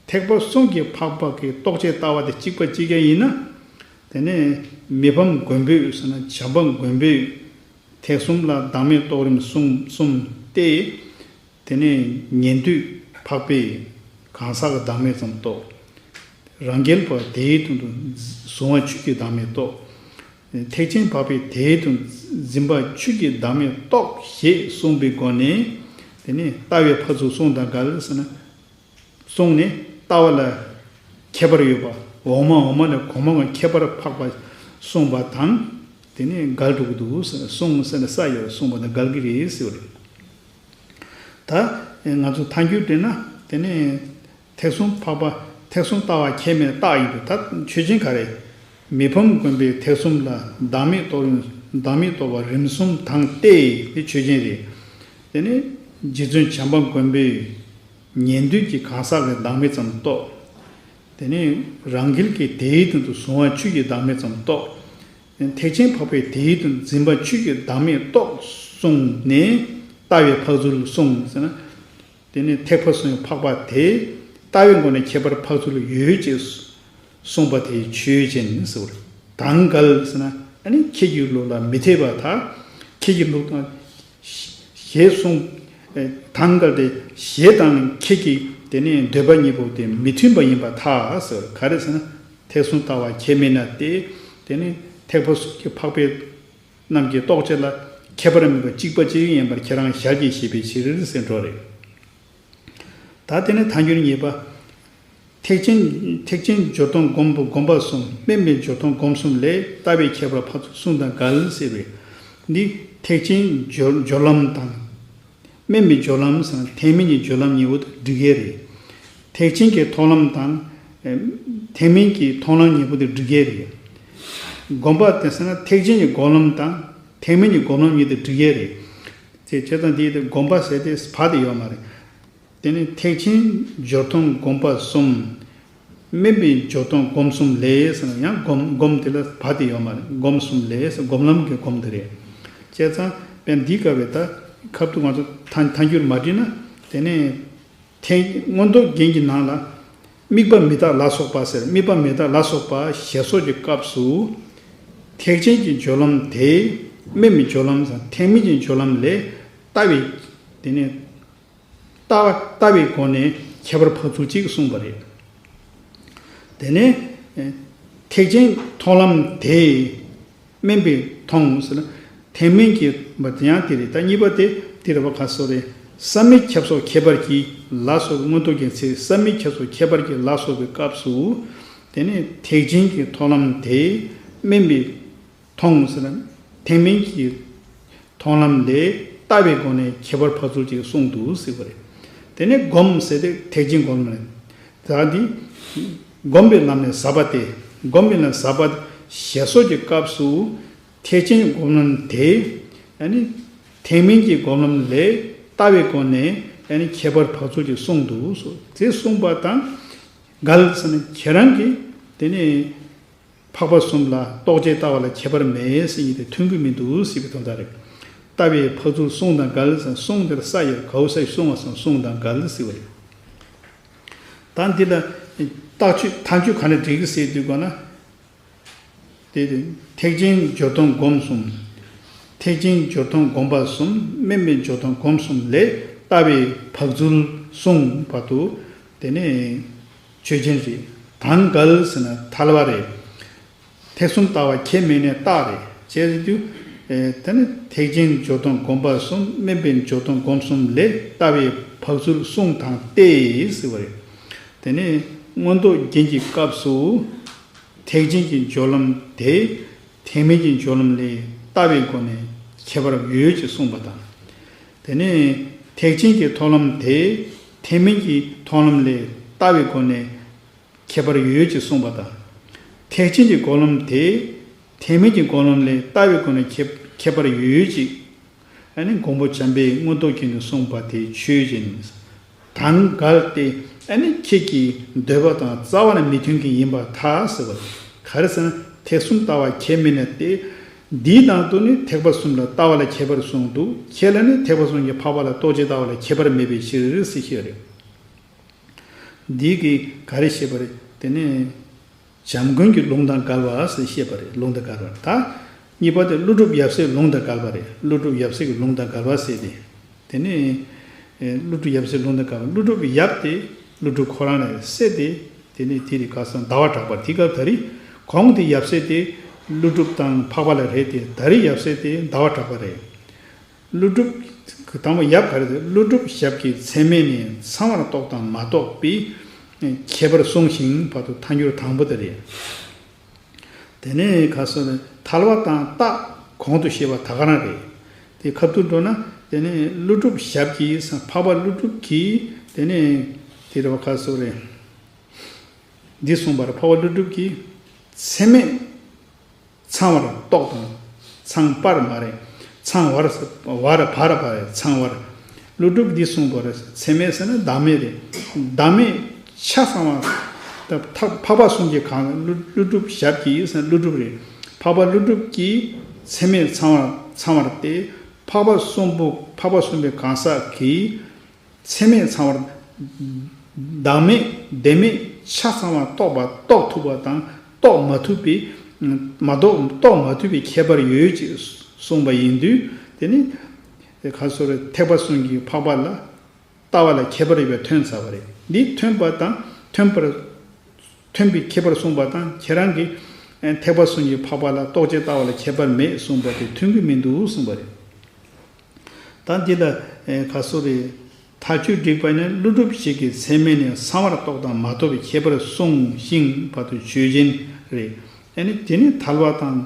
ཐེག་པ་གསུམ་གྱི་འཕགས་པ་གི་རྟོགས་བྱའི་ལྟ་བ་དེ་གཅིག་པ་གཅིག་རྐྱང་ཡིན་ན། དེ་ནས་མི་ཕམ་མགོན་པོས་ཟེར་ན་བྱམས་པ་མགོན་པོས། ཐེག་གསུམ་ལ་བདག་མེད་རྟོགས་རིམ་གསུམ་གསུམ་སྟེ། དེ་ནས་ཉན་ཐོས་འཕགས་པས་གང་ཟག་གི་བདག་མེད་ཙམ་རྟོགས། རང་རྒྱལ་བ་དེའི་དོན་དུ་གཟུང་བ་ཆོས་ཀྱི་བདག་མེད་རྟོགས། ཐེག་ཆེན་འཕགས་པས་དེའི་དོན་འཛིན་པ་ཆོས་ཀྱི་བདག་མེད་རྟོགས་ཞེས་གསུངས་པའི་སྒོ་ནས། དེ་ནས་ལྟ་བའི་འཕགས་ཚུལ་གསུང་དང་འགལ་ཟེར་ན། གསུངས་ནས་ལྟ་བ་ལ་ཁྱད་པར་ཡོད་པ། འོག་མ་འོག་མ་ནས་གོང་མ་གང་ཁྱད་པར་འཕགས་པ་གསུངས་པ་དང་། དེ་ནས་འགལ་འགྲོ་གི་འདུག་ཟེར་ན། གསུངས་ཟེར་ན་ས་ཡོད་གསུངས་པ་དང་འགལ་གྱི་རེད་ཟེར་བ་རེད། ད་ང་ཚོ་ཐལ་འགྱུར་འདྲི་ན། དེ་ནས་ཐེག་གསུམ་འཕགས་པ། ཐེག་གསུམ་ལྟ་བ་ཁྱད་མེད་རྟགས་ཡིན་དུས། ད་ཆོས་ཅན་ག་རེ། མི་ཕམ་མགོན་པོས་ཐེག་གསུམ་ལ། བདག་མེད་རྟོགས་རིམ། བདག་མེད་རྟོགས་པ་རིམ་གསུམ་དང་སྟེ། དེ་ཆོས་ཅན་རེད། དེ་ནས་རྗེ་བཙུན་བྱམས་པ་མགོན་པོས་ཉན་ཐོས་ཀྱི་གང་ཟག་གི་བདག་མེད་ཙམ་རྟོགས། དེ་ནས་རང་རྒྱལ་གྱིས་དེའི་དོན་དུ་གཟུང་བ་ཆོས་ཀྱི་བདག་མེད་ཙམ་རྟོགས། ཐེག་ཆེན་འཕགས་པས་དེའི་དོན་འཛིན་པ་ཆོས་ཀྱི་བདག་མེད་རྟོགས་གསུངས་ནས། ལྟ་བའི་འཕགས་ཚུལ་གསུངས་ཟེར་ན། དེ་ནས་ཐེག་པ་གསུམ་གྱི་འཕགས་པ་དེས་ལྟ་བའི་སྒོ་ནས་ཁྱད་པར་འཕགས་ཚུལ་ཡོད་ཅེས་གསུངས་པ་དེ་ཆོས་ཅན་ཟེར་བ་རེད། དང་འགལ་ཟེར་ན། ཨ་ནི་ཁྱེད་ཀྱི་ལུགས་ལ་མི་འཐད་པར་ཐལ། ཁྱེད་ཀྱི་ལུགས་དང་། ཞེས་གསུངས། དང་འགལ་ཏེ། ཞེས་དང་ཁྱེད་ཀྱི་དེ་ནས་འདོད་པ་གཉིས་པོ་དེ་མི་མཐུན་པ་ཡིན་པར་ཐལ་ཟེར། ག་རེ་ཟེར་ན། ཐེག་གསུམ་ལྟ་བ་ཁྱད་མེད་ན་སྟེ། དེ་ནས་ཐེག་པ་གསུམ་གྱི་འཕགས་པའི་རྣམས་ཀྱི་རྟོགས་བྱ་ལ་ ཁྱད་པར་མེད་པ་གཅིག་པ་གཅིག་ཡིན་པར་ཁྱེད་རང་ཞལ་གྱིས་བཞེས་པའི་ཕྱིར་ཟེར་འགྲོ་རེད། ད་དེ་ནས་ཐལ་འགྱུར་གཉིས་པ། ཐེག་ཆེན་ཐེག་ཆེན་སྦྱོར་སྡོམ་སྒོམ་སྒོམ་པ་གསུམ། དམན་པའི་སྦྱོར་སྡོམ་སྒོམ་གསུམ་ལས། ལྟ་བའི་ཁྱད་པར་ཕར་ཚུར་གསུམ་དང་འགལ་ཟེར་བས། འདི་ཐེག་ཆེན་སྦྱོར་སྦྱོར་ལམ་དང་། དམན་པའི་སྦྱོར་ལམ་ཟེར་ན་ཐེག་དམན་གྱི་སྦྱོར་ལམ་གཉིས་པོ་དེ་འགྲིག་གི་རེད། ཐེག་ཆེན་གྱི་མཐོང་ལམ་དང་། ཐེག་དམན་གྱི་མཐོང་ལམ་གཉིས་པོ་དེ་འགྲིག་གི་རེད། སྒོམ་པ་དེ་ཟེར་ན་ཐེག་ཆེན་གྱི་སྒོམ་ལམ་དང་ཐེག་དམན་གྱི་སྒོམ་ལམ་གཉིས་དེ་འགྲིག་གི་རེད། དེ་བྱས་ཙང་དེའི་དེ་སྒོམ་པ་ཟེར་དེ་བ་དེ་ཡོད་མ་རེད། དེ་ནི་ཐེག་ཆེན་སྦྱོར་སྡོམ་སྒོམ་པ་གསུམ། དམན་པའི་སྦྱོར་སྡོམ་སྒོམ་གསུམ་ལས་ཟེར་ན་ཡང་སྒོམ་སྒོམ་དེ་ལ་བ་དེ་ཡོད་མ་རེད། སྒོམ་གསུམ་ལས་ཟེར་སྒོམ་ལམ་གྱི་སྒོམ་དེ་རེད། བྱས་ཙང་དཔེ་འདི་སྐབས་རེད་ད། ཁབ་ཏུ་ང་ཚོ་ཐ་ཐལ་འགྱུར་མ་བྲིས་ན། དེ་ནས་ཐལ་མངོན་རྟོགས་རྒྱན་གྱི་ནང་ལ། དམིགས་པ་མི་རྟག་ལ་སོགས་པ་ཟེར། དམིགས་པ་མི་རྟག་ལ་སོགས་པ་ཞེས་སོགས་ཀྱི་སྐབས་སུ། ཐེག་ཆེན་གྱི་སྦྱོར་ལམ་དེ། དམན་པའི་སྦྱོར་ལམ་དང་ཐེག་དམན་གྱི་སྦྱོར་ལམ་ལས། ལྟ་བའི། དེ་ནས། ལྟ་བ་ལྟ་བའི་སྒོ་ནས་ཁྱད་པར་ཕར་ཚུར་གཅིག་གསུངས་པ་རེད། དེ་ནས། ཐེག་ཆེན་མཐོང་ལམ་དེ། དམན་པའི་མཐོང་ཟེར་ན། ཐེག་དམན་གྱི་བ་དེ་ཡང་དེ་རེད། ད་གཉིས་པ་དེ་དེ་རེད་བ། ག་སོ་རེད། བསམ་མེད་ཁྱབ་སོགས་ཁྱད་པར་གྱིས་ལ་སོགས་པའི་མངོན་རྟོགས་རྒྱན་ཚེ། བསམ་མེད་ཁྱབ་སོགས་ཁྱད་པར་གྱིས་ལ་སོགས་པའི་སྐབས་སུ། དེ་ནས་ཐེག་ཆེན་གྱི་མཐོང་ལམ་དེ། དམན་པའི་མཐོང་ཟེར་ན། ཐེག་དམན་གྱི་མཐོང་ལམ་ལས་ལྟ་བའི་སྒོ་ནས་ཁྱད་པར་ཕར་ཚུར་གཅིག་གསུངས་འདུག་ཟེར་བ་རེད། དེ་ནས་སྒོམ་ཟེར་ཏེ་ཐེག་ཆེན་སྒོམ་ལམ་རེད། ད་འདི་སྒོམ་པའི་ལམ་ནི་ཟབ་པ་སྟེ། སྒོམ་པའི་ལམ་ཟབ་པ་ཞེས་སོགས་ཀྱི་སྐབས་སུ། ཐེག་ཆེན་སྒོམ་ལམ་དེ། ཨ་ནི་ཐེག་དམན་གྱི་སྒོམ་ལམ་ལས་ལྟ་བའི་སྒོ་ནས། ཨ་ནི་ཁྱད་པར་ཕར་ཚུར་གཅིག་གསུངས་འདུག་ཟེར། དེ་གསུངས་པ་དང་འགལ་ཟེར་ན། ཁྱེད་རང་གིས་དེ་ནས། འཕགས་པ་གསུམ་ལ་རྟོག་བཅས་ལྟ་བ་ལ་ཁྱད་པར་མེད་ཟེར་ཡིན་ཏེ། མཐུན་གྱི་མི་འདུག་ཟེར་བའི་དོན་དག་རེད། ལྟ་བའི་ཕར་ཚུར་གསུམ་དང་འགལ་ཟེར། གསུམ་དེར་ས་ཡོད། གའུ་ས་ཡི་གསུང་བ་སོང་གསུམ་དང་འགལ་ཟེར་བ་རེད། ད་འདི་ལ་རྟགས་ཆོས་ཐལ་འགྱུར་ག་ནས་འགྲིག་གི་ཟེར་དུས་གོ་ན། དེ་དེ་ཐེག་ཆེན་སྦྱོར་སྡོམ་སྒོམ་གསུམ། ཐེག་ཆེན་སྦྱོར་སྡོམ་སྒོམ་པ་གསུམ། དམན་པའི་སྦྱོར་སྡོམ་སྒོམ་གསུམ་ལས་ལྟ་བའི་ཕར་ཚུར་གསུམ་བར་དུ། དེ་ནས། ཆོས་ཅན་རེད། དང་འགལ་ཟེར་ན་ཐལ་བ་རེད། ཐེག་གསུམ་ལྟ་བ་ཁྱད་མེད་ནས་རྟགས་རེད། ཅེས་ཟེར་དུས། ཨེ། དེ་ནི་ཐེག་ཆེན་སྦྱོར་སྡོམ་སྒོམ་པ་གསུམ། དམན་པའི་སྦྱོར་སྡོམ་སྒོམ་གསུམ་ལས་ལྟ་བའི་ཕར་ཚུར་གསུམ་དང་སྟེ་ཟེར་བ་རེད། དེ་ནི་མངོན་རྟོགས་རྒྱན་གྱི་སྐབས་སུ། ཐེག་ཆེན་གྱི་སྦྱོར་ལམ་དེ། ཐེག་དམན་གྱི་སྦྱོར་ལམ་ལས་ལྟ་བའི་སྒོ་ནས་ཁྱད་པར་ཡོད་ཅེས་གསུངས་པ་དང་། དེ་ནས་ཐེག་ཆེན་གྱི་མཐོང་ལམ་དེ། ཐེག་དམན་གྱི་མཐོང་ལམ་ལས་ལྟ་བའི་སྒོ་ནས་ཁྱད་པར་ཡོད་ཅེས་གསུངས་པ་དང་། ཐེག་ཆེན་གྱི་སྒོམ་ལམ་དེ། ཐེག་དམན་གྱི་སྒོམ་ལམ་ལས་ལྟ་བའི་སྒོ་ནས་ཁྱད་ཁྱད་པར་ཡོད་ཅེས། ཨ་ནི་མགོན་པོ་བྱམས་པས་མངོན་རྟོགས་རྒྱན་དུ་གསུངས་པ་དེ་ཆོས་ཅན། དང་འགལ་ཏེ། ཨ་ནི་ཁྱེད་ཀྱི་འདོད་པ་དང་རྩ་བ་ནས་མི་མཐུན་གྱི་ཡིན་པར་ཐལ་ཟེར་བ། ག་རེ་ཟེར་ན་ཐེག་གསུམ་ལྟ་བ་ཁྱད་མེད་ནས་ཏེ། འདིའི་ནང་དུ་ནི་ཐེག་པ་གསུམ་ལ་ལྟ་བ་ལ་ཁྱད་པར་གསུངས་འདུག་ཁྱེད་ལ་ནི་ཐེག་པ་གསུམ་གྱི་འཕགས་པ་ལ་རྟོག་བཅས་ལྟ་བ་ལ་ཁྱད་པར་མེད་པའི་ཕྱིར་ཟེར་བཤད་རེད། འདི་གིས་ག་རེ་བཤད་པ་རེད། དེ་ནས་བྱམས་མགོན་གྱི་ལུང་དང་འགལ་བ་ཟེར་བཤད་པ་རེད། ལུང་དང་འགལ་བ་ད། གཉིས་པ་དེ་ཀླུ་སྒྲུབ་ཡབ་སྲས་ལུང་དང་འགལ་བ་རེད། ཀླུ་སྒྲུབ་ཡབ་སྲས་ཀྱི་ལུང་དང་འགལ་བ་ཟེར་ཏེ། དེ་ནས་ཀླུ་སྒྲུབ་ཡབ་སྲས་ལུང་དང་འགལ་བ། ཀླུ་སྒྲུབ་ཡབ་དེ་ཀླུ་སྒྲུབ་ཁོ་རང་རེད། སྲས་དེ། དེ་ནས་དེ་རིང་ཁ་སང་ཟླ་བ་གྲགས་པ་དེ་སྐབས་ད་རེས་གོང་དེ་ཡབ་སྲས་དེ་ཀླུ་སྒྲུབ་དང་འཕགས་པ་ལ་རེད་དེ། ད་རེས་ཡབ་སྲས་དེ་ཟླ་བ་གྲགས་པ་རེད། ཀླུ་སྒྲུབ། དང་པོ་ཡབ་ག་རེ་ཟེར། ཀླུ་སྒྲུབ་ཞབས་ཀྱི་ཚད་མས་ནི་ཚང་བར་རྟོགས་དང་མ་རྟོགས་པའི་ཁྱད་པར་གསུངས་ཤིང་བར་དུ་ཐལ་འགྱུར་དང་པོ་དེ་རེད། དེ་ནས་ཁ་སོ་ནས་ཐལ་བ་དང་རྟགས་གོང་དུ་བཤད་པ་ད་ག་རང་རེད། དེ་ཁ་ཐུག་འགྲོ་ན། དེ་ནས་ཀླུ་སྒྲུབ་ཞབས་ཀྱི་འཕགས་པ་ཀླུ་སྒྲུབ་ཀྱིས། དེ་ནས་དེ་རེད་བ། ཁ་སོ་རེད། འདི་གསུངས་པར་འཕགས་པ་ཀླུ་སྒྲུབ་ཀྱིས་ཚད་མས་ཚང་བར་རྟོགས་དང་། ཚང་བར་མ་རེད། ཚང་བར། བར་བར་བར་ཚང་བར། ཀླུ་སྒྲུབ་འདི་གསུངས་པར་ཚད་མས་ཟེར་ན་བདག་མེད་རེད། བདག་མེད་ཆ་ཚང་བ། ད་འཕགས་པ་གསུམ་གྱི་གང་། ཀླུ་ཀླུ་སྒྲུབ་ཞབས་ཀྱིས་ཟེར་ན་ཀླུ་སྒྲུབ་རེད། འཕགས་པ་ཀླུ་སྒྲུབ་ཀྱིས་ཚད་མས་ཚང་བར་ཚང་བར་ཏེ། འཕགས་པ་གསུམ་པོ་འཕགས་པ་གསུམ་པོའི་གང་ཟག་གིས། ཚད་མས་ཚང་བར། བདག་མེད་བདེན་མེད་ཆ་ཚང་བ་རྟོགས་པ་རྟོགས་ཐུབ་པ་དང་རྟོགས་མ་ཐུབ་པའི། མ་རྟོགས་རྟོགས་མ་ཐུབ་པའི་ཁྱད་པར་ཡོད་ཅེས་གསུངས་པ་ཡིན་དུས། དེ་ནི་ག་སོ་རེ། ཐེག་པ་གསུམ་གྱི་འཕགས་པ་ལ་ལྟ་བ་ལ་ཁྱད་པར་ཡོད་པ་ཐོན་ཚར་བ་རེད། འདི་ཐོན་པ་དང་ཐོན་པར། ཐོན་པའི་ཁྱད་པར་གསུངས་པ་དང་། ཁྱེད་རང་གིས་ཐེག་པ་གསུམ་གྱི་འཕགས་པ་ལ་རྟོགས་བཅས་ལྟ་བ་ལ་ཁྱད་པར་མེད་གསུངས་པ་དེ་མཐུན་གྱི་མི་འདུག་གསུངས་པ་རེད། ད་འདི་ལ་ཨེ་ག་སོ་རེད། ཐལ་འགྱུར་བསྒྲིགས་པ་ནི་ཀླུ་སྒྲུབ་ཞིག་གིས་ཚད་མས་ནི་ཚང་བར་རྟོགས་དང་མ་རྟོགས་པའི་ཁྱད་པར་གསུངས་ཤིང་བར་དུ་ཆོས་ཅན་རེད། ཨ་ནི་དེ་ནི་དལ་བ་དང་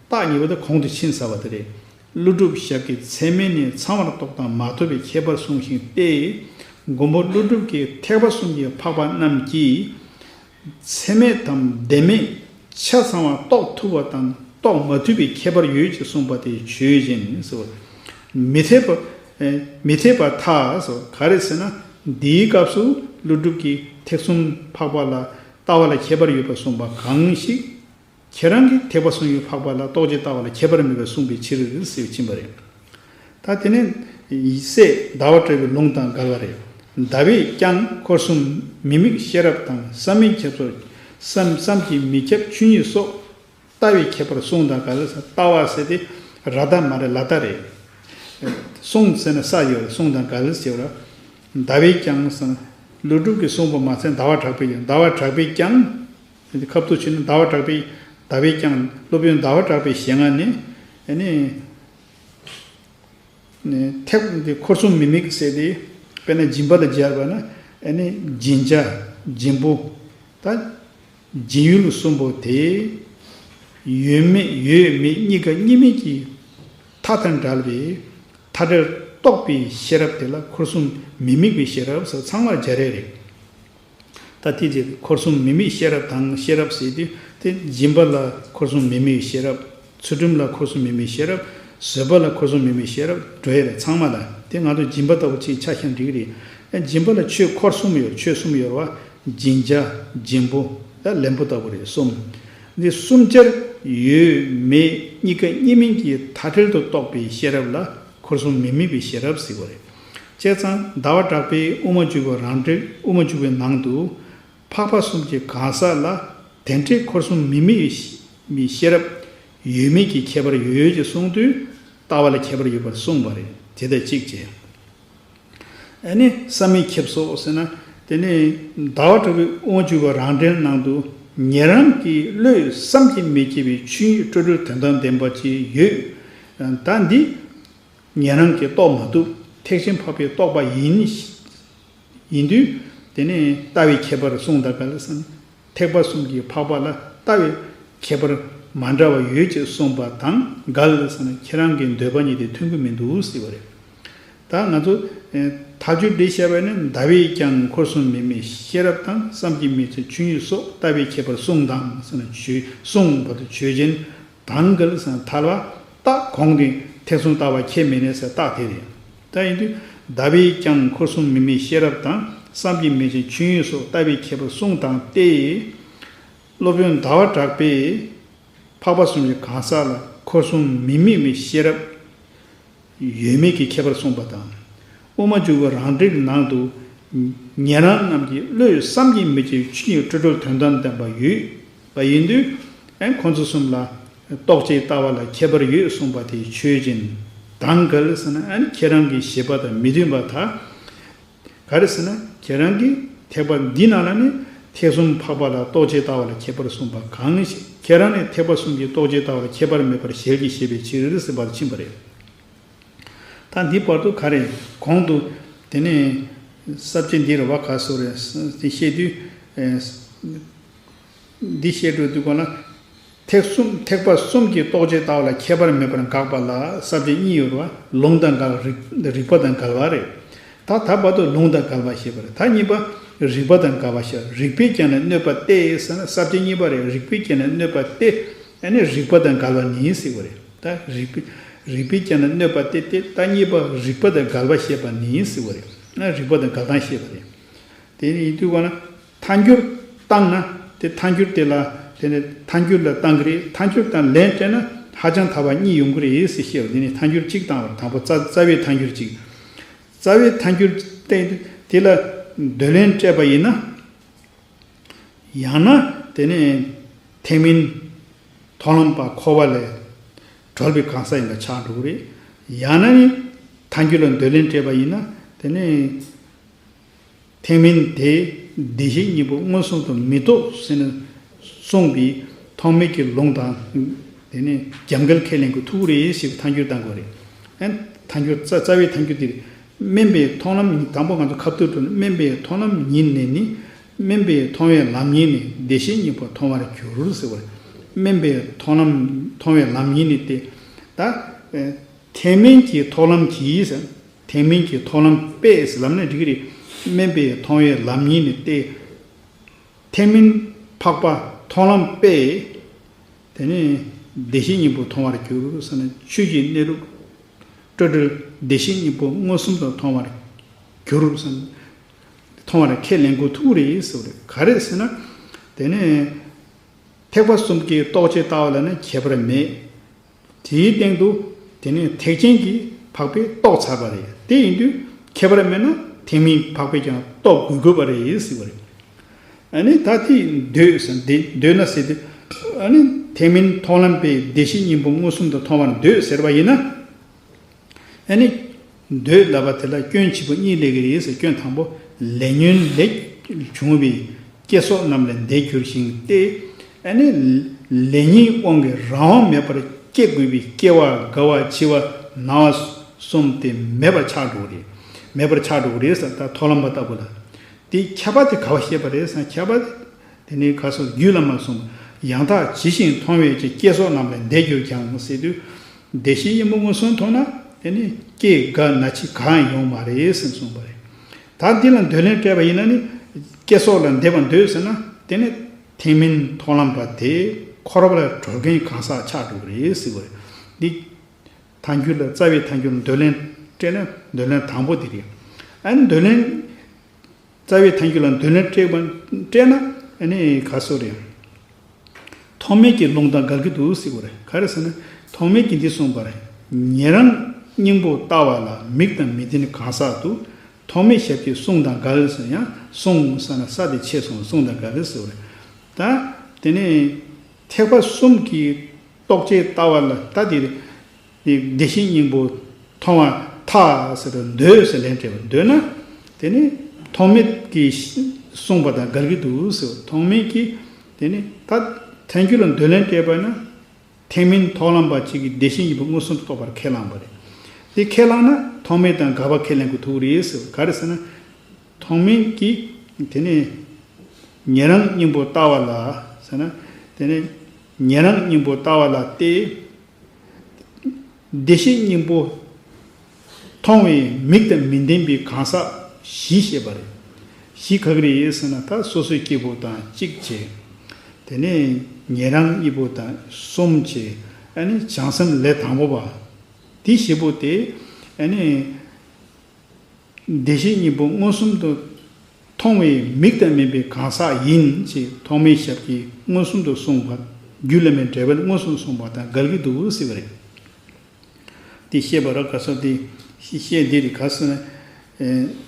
རྟགས་གཉིས་པ་དེ་གོང་དུ་ཕྱིན་ཚར་བ་དེ་རེད། ཀླུ་སྒྲུབ་ཞབས་ཀྱིས་ཚད་མས་ནི་ཚང་བར་རྟོགས་དང་མ་རྟོགས་པའི་ཁྱད་པར་གསུངས་ཤིང་སྟེ། མགོན་པོ་ཀླུ་སྒྲུབ་ཀྱིས་ཐེག་པ་གསུམ་གྱི་འཕགས་པ་རྣམས་ཀྱིས། ཚད་མས་དམ་བདེན་མས་ཆ་ཚང་བ་རྟོགས་ཐུབ་པ་དང་རྟོགས་མ་ཐུབ་པའི་ཁྱད་པར་ཡོད་ཅེས་གསུངས་པ་དེ་ཆོས་ཅན་ཟེར་བ། མི་འཐད་པ། ཨེ་མི་འཐད་པར་ཐལ་ཟེར་བ་ག་རེ་ཟེར་ན། འདིའི་སྐབས་སུ་ཀླུ་སྒྲུབ་ཀྱིས་ཐེག་གསུམ་འཕགས་པ་ལ་ལྟ་བ་ལ་ཁྱད་པར་ཡོད་པར་གསུངས་པ་གང་ཞིག་ཁྱེད་རང་གིས་ཐེག་པ་གསུམ་གྱི་འཕགས་པ་ལ་རྟོགས་བྱའི་ལྟ་བ་ལ་ཁྱད་པར་མེད་པར་གསུངས་པའི་ཕྱིར་ཟེར་བ་ཕྱིན་པ་རེད། ད་དེ་ནས་སྲས་ཟླ་བ་གྲགས་པའི་ལུང་དང་འགལ་བ་རེད། ཟླ་བས་ཀྱང་འཁོར་གསུམ་མི་དམིགས་ཤེས་རབ་དང་བསམ་མི་ཁྱབ་སོགས་བསམ་བསམ་གྱིས་མི་ཁྱབ་ཆོས་ཉིད་སོགས་ལྟ་བའི་ཁྱད་པར་གསུངས་དང་འགལ། ལྟ་བ་ཟེར་ཏེ་ར་ད་མ་རེད་ལ་ད་རེད། གསུངས་ཟེར་ན་ས་ཡོད་གསུངས་དང་འགལ་ཟེར་བ། ཟླ་བས་ཀྱང་ཟེར་ན་ཀླུ་སྒྲུབ་ཀྱིས་གསུངས་པ་མ་ཚད་ཟླ་བ་གྲགས་པས་ཀྱང་ཟླ་བ་གྲགས་པས་ཀྱང་། ཁ་བཏུ་བྱས་ན་ཟླ་བ་གྲགས་པས་ཟླ་བས་ཀྱང་སློབ་དཔོན་ཟླ་བ་གྲགས་པའི་ཞལ་སྔ་ནས་ཨ་ནི་ཐེག་འདི་འཁོར་གསུམ་མི་དམིགས་ཟེར་ཏེ་དཔེར་ན་སྦྱིན་པ་ལ་སྦྱར་བ་ན་ཨ་ནི་སྦྱིན་བྱ་སྦྱིན་པོ་ད་སྦྱིན་ཡུལ་གསུམ་པོ་དེ་ཡོད་མེད་ཡོད་མེད་གཉིས་ཀ་གཉིས་མེད་ཀྱི་མཐའ་དང་བྲལ་བའི་མཐའ་བྲལ་རྟོགས་པའི་ཤེས་རབ་དེ་ལ་འཁོར་གསུམ་མི་དམིགས་པའི་ཤེས་རབ་ཟེར་ཚང་མར་སྦྱར་ཡས་རེད། ད་དེ་རྗེས་འཁོར་གསུམ་མི་དམིགས་ཤེས་རབ་དང་ཤེས་རབ་ཟེར་དུས་དེ་སྦྱིན་པ་ལ་འཁོར་གསུམ་མི་དམིགས་ཤེས་རབ། ཚུལ་ཁྲིམས་ལ་འཁོར་གསུམ་མི་དམིགས་ཤེས་རབ། བཟོད་པ་ལ་འཁོར་གསུམ་མི་དམིགས་ཤེས་རབ་འགྲོ་ཡས་རེད་ཚང་མ་ལ། དེ་ང་ཚོ་སྦྱིན་པ་ལྟ་བུ་ཅིག་ཆ་བཞག་འགྲིག་གི་རེད། ཨ་སྦྱིན་པ་ལ་ཆོས་འཁོར་གསུམ་ཡོད། ཆོས་གསུམ་ཡོད་རེད་བ། སྦྱིན་བྱ་སྦྱིན་པོ་ད་ལེན་པོ་ལྟ་བུ་རེད་གསུམ། འདི་གསུམ་ཆར་ཡོད་མེད་གཉིས་ཀ་གཉིས་མིན་གྱི་མཐའ་བྲལ་དུ་རྟོགས་པའི་ཤེས་རབ་ལ་འཁོར་གསུམ་མི་དམིགས་པའི་ཤེས་རབ་ཟེར་བ་རེད། བྱས་ཙང་ཟླ་བ་གྲགས་པས་དབུ་མ་འཇུག་པའི་རང་འགྲེལ་དབུ་མ་འཇུག་པའི་ནང་དུ། འཕགས་པ་གསུམ་གྱི་གང་ཟག་ལ་དེ་འདྲའི་འཁོར་གསུམ་མི་དམིགས་པའི་ཤེས་རབ་ཡོད་མེད་ཀྱི་ཁྱད་པར་ཡོད་ཅེས་གསུངས་དུས་ལྟ་བ་ལ་ཁྱད་པར་ཡོད་པར་གསུངས་པ་རེད། དེ་དང་གཅིག་བྱས། ཨ་ནི་བསམ་མི་ཁྱབ་སོགས་ཟེར་ན་དེ་ནི་ཟླ་བ་གྲགས་པའི་དབུ་མ་འཇུག་པའི་རང་འགྲེལ་ནང་དུ་ཉན་རང་གི་བློས་བསམ་གྱིས་མི་ཁྱབ་པའི་ཆོས་ཉིད་སྤྲོས་བྲལ་དོན་དམ་བདེན་པ་ཅིག་ཡོད། ད་འདི་ཉན་རང་གིས་རྟོགས་མ་ཐུབ། ཐེག་ཆེན་འཕགས་པས་རྟོགས་པ་ཡིན། ཡིན་དུས་དེ་ནི་ལྟ་བའི་ཁྱད་པར་གསུངས་དང་འགལ་ཟེར་ན། ཐེག་པ་གསུམ་གྱི་འཕགས་པ་ལ་ལྟ་བའི་ཁྱད་པར་མ་འདྲ་བ་ཡོད་ཅེས་གསུངས་པ་དང་འགལ་ཟེར་ན་ཁྱེད་རང་གི་འདོད་པ་གཉིས་དེ་མཐུན་གྱི་མི་འདུག་ཟེར་བ་རེད། ད་ང་ཚོ་ཐལ་འགྱུར་འདི་བཤད་པ་ནི་ཟླ་བས་ཀྱང་འཁོར་གསུམ་མི་དམིགས་ཤེས་རབ་དང་བསམ་གྱིས་མི་ཁྱབ་ཆོས་ཉིད་སོགས་ལྟ་བའི་ཁྱད་པར་གསུངས་དང་ཟེར་ན་ཆོས་གསུངས་པ་དང་ཆོས་ཅན། དང་འགལ་ཟེར་ན་ཐལ་བ། རྟགས་གོང་ནས་ཐེག་གསུམ་ལྟ་བ་ཁྱད་མེད་ནས་ཟེར་རྟགས་དེ་རེད། ད་ཡིན་དུས་ཟླ་བས་ཀྱང་འཁོར་གསུམ་མི་དམིགས་ཤེས་རབ་དང་བསམ་གྱིས་མི་ཁྱབ་ཆོས་ཉིད་སོགས་ལྟ་བའི་ཁྱད་པར་གསུངས་དང་སྟེ། སློབ་དཔོན་ཟླ་བ་གྲགས་པས་འཕགས་པ་གསུམ་གྱི་གང་ཟག་ལ་འཁོར་གསུམ་མི་དམིགས་པའི་ཤེས་རབ་ཡོད་མེད་ཀྱི་ཁྱད་པར་གསུངས་པ་དང་། དབུ་མ་འཇུག་པའི་རང་འགྲེལ་གྱི་ནང་དུ། ཉན་རང་རྣམས་ཀྱི་བློས་བསམ་གྱིས་མི་ཁྱབ་ཆོས་ཉིད་སྤྲོས་བྲལ་དོན་དམ་བདེན་པ་ཡོད་པ་ཡིན་དུས། ཨན་ཁོ་ཚོ་གསུམ་ལ་རྟོགས་བྱའི་ལྟ་བ་ལ་ཁྱད་པར་ཡོད་གསུངས་པ་དེ་ཆོས་ཅན། དང་འགལ་ཟེར་ན་ཨན་ཁྱེད་རང་གི་བཞེད་པ་དང་མི་མཐུན་པར་ཐལ། ག་རེ་ཟེར་ན་ཁྱེད་རང་གིས་ཐེག་པ་འདི་ནང་ལ་ནི་ཐེག་གསུམ་འཕགས་པ་ལ་རྟོགས་བྱའི་ལྟ་བ་ལ་ཁྱད་པར་གསུངས་པ་གང་ཞིག་ཁྱེད་རང་ནི་ཐེག་པ་གསུམ་གྱི་རྟོགས་བྱའི་ལྟ་བ་ལ་ཁྱད་པར་མེད་པར་ཞལ་གྱིས་བཞེས་པའི་ཕྱིར་ཟེར་བར་ཕྱིན་པ་རེད། ད་འདི་བར་དུ་ག་རེ་གོང་དུ་དེ་ནས་ས་བཅད་འདི་རེད་བ་ག་སོ་རེད་དེ་བཤད་དུས། འདི་བཤད་འགྲོ་དུས་གོང་ལ། ཐེག་གསུམ་ཐེག་པ་གསུམ་གྱི་རྟོགས་བྱའི་ལྟ་བ་ལ་ཁྱད་པར་མེད་པར་དགག་པ་ལ་ས་བཅད་གཉིས་ཡོད་རེད་བ། ལུང་དང་འགལ་རིགས་རིགས་པ་དང་འགལ་བ་རེད། ད་ད་བར་དུ་ལུང་དང་འགལ་བ་བཤད་པ་རེད། ད་གཉིས་པ་རིགས་པ་དང་འགལ་བ་བཤད། རིགས་པས་ཀྱང་ནི་གནོད་པ་སྟེ་ཟེར་ན་ས་བཅད་གཉིས་པ་རེད། རིགས་པས་ཀྱང་ནི་གནོད་པ་སྟེ། ཨ་ནི་རིགས་པ་དང་འགལ་བ་ནི་ཟེར་བ་རེད། ད་རིགས་པས་རིགས་པས་ཀྱང་ནི་གནོད་པ་སྟེ་སྟེ་ད་གཉིས་པ་རིགས་པ་དང་འགལ་བ་བཤད་པ་ནི་ཟེར་བ་རེད། ཨ་རིགས་པ་དང་འགལ་སྟངས་བཤད་པ་རེད། དེ་ནི་ཡིན་དུས་ག་ན། ཐལ་འགྱུར་བཏང་ན་དེ་ཐལ་འགྱུར་དེ་ལ་དེ་ནི་ཐལ་འགྱུར་ལ་བཏང་གི་རེད། ཐལ་འགྱུར་དང་ལན་སྤྲད་ན་ཧ་ཅང་ཐལ་བ་གཉིས་ཡོང་གི་རེད་ཟེར་བཤད་པ། དེ་ནི་ཐལ་འགྱུར་གཅིག་བཏང་བར་དང་པོ་རྩ་རྩ་བའི་ཐལ་འགྱུར་གཅིག་རྩ་བའི་ཐལ་འགྱུར་བསྟན་དེ་ལ་འདོད་ལན་སྤྲད་པ་ཡིན་ན། ཡང་ན་དེ་ནི་ཐེག་དམན་མཐོང་ལམ་པ་འཁོར་བ་ལས་གྲོལ་བའི་གང་ཟག་ཡིན་པ་ཆགས་འགྲོ་གི་རེད། ཡང་ན་ནི་ཐལ་འགྱུར་ལ་འདོད་ལན་སྤྲད་པ་ཡིན་ན་དེ་ནི། ཐེག་དམན་དེ་བདེ་གཤེགས་སྙིང་པོ་མངོན་སུམ་དུ་མི་རྟོགས་ཟེར་ནས་གསུངས་པའི་ཐོགས་མེད་ཀྱི་ལུང་དང་། དེ་ནས་རྒྱབ་འགལ་ཁས་ལེན་གྱི་ཐུག་རེད་ཞེས་པའི་ཐལ་འགྱུར་བཏང་དགོས་རེད། ཨན། ཐལ་འགྱུར་རྩ་རྩ་བའི་ཐལ་འགྱུར་དེ་རེད། དམན་པའི་མཐོང་ལམ་ཉིད། དང་པོ་ང་ཚོ་ཁ་ཐུག་འགྲོ་ནས་དམན་པའི་མཐོང་ལམ་ཉིད་ནས་ནི། དམན་པའི་མཐོང་བའི་ལམ་ཉིད་ནས་བདེ་གཤེགས་སྙིང་པོ་མཐོང་བར་འགྱུར་ཟེར་བ་རེད། དམན་པའི་མཐོང་ལམ་མཐོང་བའི་ལམ་ཉིད་ནས་ཏེ། ད་ཐེག་དམན་གྱི་མཐོང་ལམ་གྱིས་ཟེར། ཐེག་དམན་གྱི་མཐོང་ལམ་པས་ཟེར་ལབ་ན་འགྲིག་གི་རེད། དམན་པའི་མཐོང་བའི་ལམ་ཉིད་ནས་ཏེ། ཐེག་དམན་འཕགས་པ་མཐོང་ལམ་པས། དེ་ནས་བདེ་གཤེགས་སྙིང་པོ་མཐོང་བར་འགྱུར་ཟེར་ན། ཆོས་ཀྱི་གནས་ལུགས་སྤྲོས་བྲལ་བདེ་གཤེགས་སྙིང་པོ་མངོན་སུམ་དུ་མཐོང་བར་འགྱུར་ཟེར་ན། མཐོང་བར་ཁས་ལེན་དགོས་ཐུག་རེད་ཟེར་བ་རེད། ག་རེ་ཟེར་ན། དེ་ནས་ཐེག་པ་གསུམ་གྱི་རྟོགས་བྱའི་ལྟ་བ་ལ་ནི་ཁྱད་པར་མེད། དེའི་སྟེང་དུ་དེ་ནས་ཐེག་ཆེན་གྱི་འཕགས་པས་རྟོགས་ཚར་བ་རེད། དེ་ཡིན་དུས་ཁྱད་པར་མེད་ན་ཐེག་དམན་འཕགས་པས་ཀྱང་རྟོགས་དགོས་དགོས་པ་རེད་ཟེར་བ་རེད། ཨ་ནི་ད་དེ་འདོད་ཟེར། འདི་འདོད་ན་ཟེར་དུས། ཨ་ནི་ཐེག་དམན་མཐོང་ལམ་པས་བདེ་གཤེགས་སྙིང་པོ་མངོན་སུམ་དུ་མཐོང་བར་འདོད་ཟེར་བ་ཡིན་ན། ཨ་ནི་འདོད་ལབ་པ་དེ་ལ་སྐྱོན་བཞི་པོ་གཉིས་སླེབས་ཀྱི་རེད་ཟེར། སྐྱོན་དང་པོ་ལས་ཉོན་ལས་བྱུང་བའི་བསྐྱེད་རྫོགས་རྣམས་ལས་འདས་འགྱུར་ཞིང་སྟེ། ཨ་ནི་ལས་ཉོན་དབང་གིས་རང་དབང་མེད་པར་སྐྱེ་དགོས་པའི་སྐྱེ་བ་རྒ་བ་འཆི་བ་ན་བ་གསུམ་དེ་མེད་པར་ཆགས་འགྲོ་གི་རེད། མེད་པར་ཆགས་འགྲོ་གི་རེད་ཟེར། ད་མཐོང་ལམ་པ་ལྟ་བུ་ལ། དེའི་ཁྱབ་པ་དེ་ག་པར་བཤད་པ་རེད་ཟེར་ན། ཁྱབ་པ་དེ་དེ་ནི་ག་སོགས་རྒྱུད་བླ་མ་གསུངས་པ། ཡང་དག་ཇི་བཞིན་མཐོང་བའི་ཕྱིར། བསྐྱེད་རྫོགས་རྣམས་ལས་འདས་གྱུར་ཀྱང་ཟེར་དུས། བདེ་གཤེགས་སྙིང་པོ་མངོན་སུམ་མཐོང་ན་དེ་ནི་སྐྱེ་རྒ་ན་འཆི་གང་ཡང་ཡོང་མ་རེད་ཟེར་གསུངས་པ་རེད། ད་འདི་ལ་འདོད་ལན་སྤྲད་པ་ཡིན་ན་ནི། བསྐྱེད་རྫོགས་ལ་འདས་པ་འདོད་ཟེར་ན། དེ་ནི་ཐེག་དམན་མཐོང་ལམ་པ་དེ་འཁོར་བ་ལ་འགྲོ་མཁན་གང་ཟག་ཆགས་འགྲོ་གི་རེད་ཟེར་བ་རེད། འདི་ཐལ་འགྱུར་ལ། རྩ་བའི་ཐལ་འགྱུར་ལ་འདོད་ལན་སྤྲད་ན་འདོད་ལན་དང་པོ་དེ་རེད། ཨ་ནི་འདོད་ལན། རྩ་བའི་ཐལ་འགྱུར་ལ་འདོད་ལན་སྤྲད་པ་སྤྲད་ན། ཨ་ནི་ག་སོགས་རེད། ཐོགས་མེད་ཀྱི་ལུང་དང་འགལ་གྱི་འདུག་ཟེར་བ་རེད། ག་རེ་ཟེར་ན། ཐོགས་མེད་ཀྱིས་འདི་གསུངས་པ་རེད། ཉན་རང་སྙིང་པོ་ལྟ་བ་ལ་མིག་དང་མི་ལྡན་གང་ཟག་ཏུ། ཐོགས་མེད་ཞབས་ཀྱིས་གསུངས་དང་འགལ་ཟེར། ཡང་གསུངས་ཟེར་ན་ས་དེ་ཆད་སོང་། གསུངས་དང་འགལ་ཟེར་བ་རེད། ད་དེ་ནས་ཐེག་པ་གསུམ་གྱི་རྟོགས་བྱའི་ལྟ་བ་ལ། ད་དེ་བདེ་གཤེགས་སྙིང་པོ་མཐོང་བར་ཐལ་ཟེར་དུས། འདོད་ཟེར་ལན་སྤྲད་པ། འདོད་ན་དེ་ནི་ཐོགས་མེད་ཀྱིས་གསུངས་པ་དང་འགལ་གྱི་འདུག་ཟེར། ཐོགས་མེད་ཀྱིས་དེ་ནི་ད་ཐལ་འགྱུར་ལ་འདོད་ལན་སྤྲད་པ་ན། ཐེག་དམན་མཐོང་ལམ་པ་གཅིག་གིས་བདེ་གཤེགས་སྙིང་པོ་མངོན་སུམ་དུ་རྟོགས་པར་ཁས་བླངས་པ་རེད། དེ་ཁས་བླངས་ན་ཐོགས་མེད་དང་འགལ་བ་ཁས་ལེན་དགོས་ཐུག་རེད་ཟེར། ག་རེ་ཟེར་ན། ཐོགས་མེད་ཀྱིས་དེ་ནི་ཉན་རང་སྙིང་པོ་ལྟ་བ་ལ་ཟེར་ན། དེ་ནི་ཉན་རང་སྙིང་པོ་ལྟ་བ་ལ་སྟེ། བདེ་གཤེགས་སྙིང་པོ་མཐོང་བའི་མིག་དང་མི་ལྡན་པའི་གང་ཟག་བཞི་བཤད་པ་རེད། བཞི་ག་གི་རེད་ཟེར་ན། ད་སོ་སོའི་སྐྱེས་བུ་དང་གཅིག་བྱས། དེ་ནས་ཉན་རང་སྙིང་པོ་དང་གསུམ་བྱས། ཨ་ནི་བྱང་སེམས་ལས་དང་པོ་པ། དེ་བཞི་པོ་དེ་ཨ་ནི་བདེ་གཤེགས་སྙིང་པོ་མངོན་སུམ་དུ་མཐོང་བའི་མིག་དང་མི་ལྡན་པའི་གང་ཟག་ཡིན་ཞེས་ཐོགས་མེད་ཞབས་ཀྱིས་མངོན་སུམ་དུ་གསུངས་པ། རྒྱུད་བླ་མའི་འགྲེལ་པར་མངོན་སུམ་གསུངས་པ་དང་འགལ་གྱི་འདུག་ཟེར་བ་རེད། དེ་བཤད་པ་ར་ག་ས་དེ་བཤད་འདི་རེད། ག་ས་ན། ཨེ།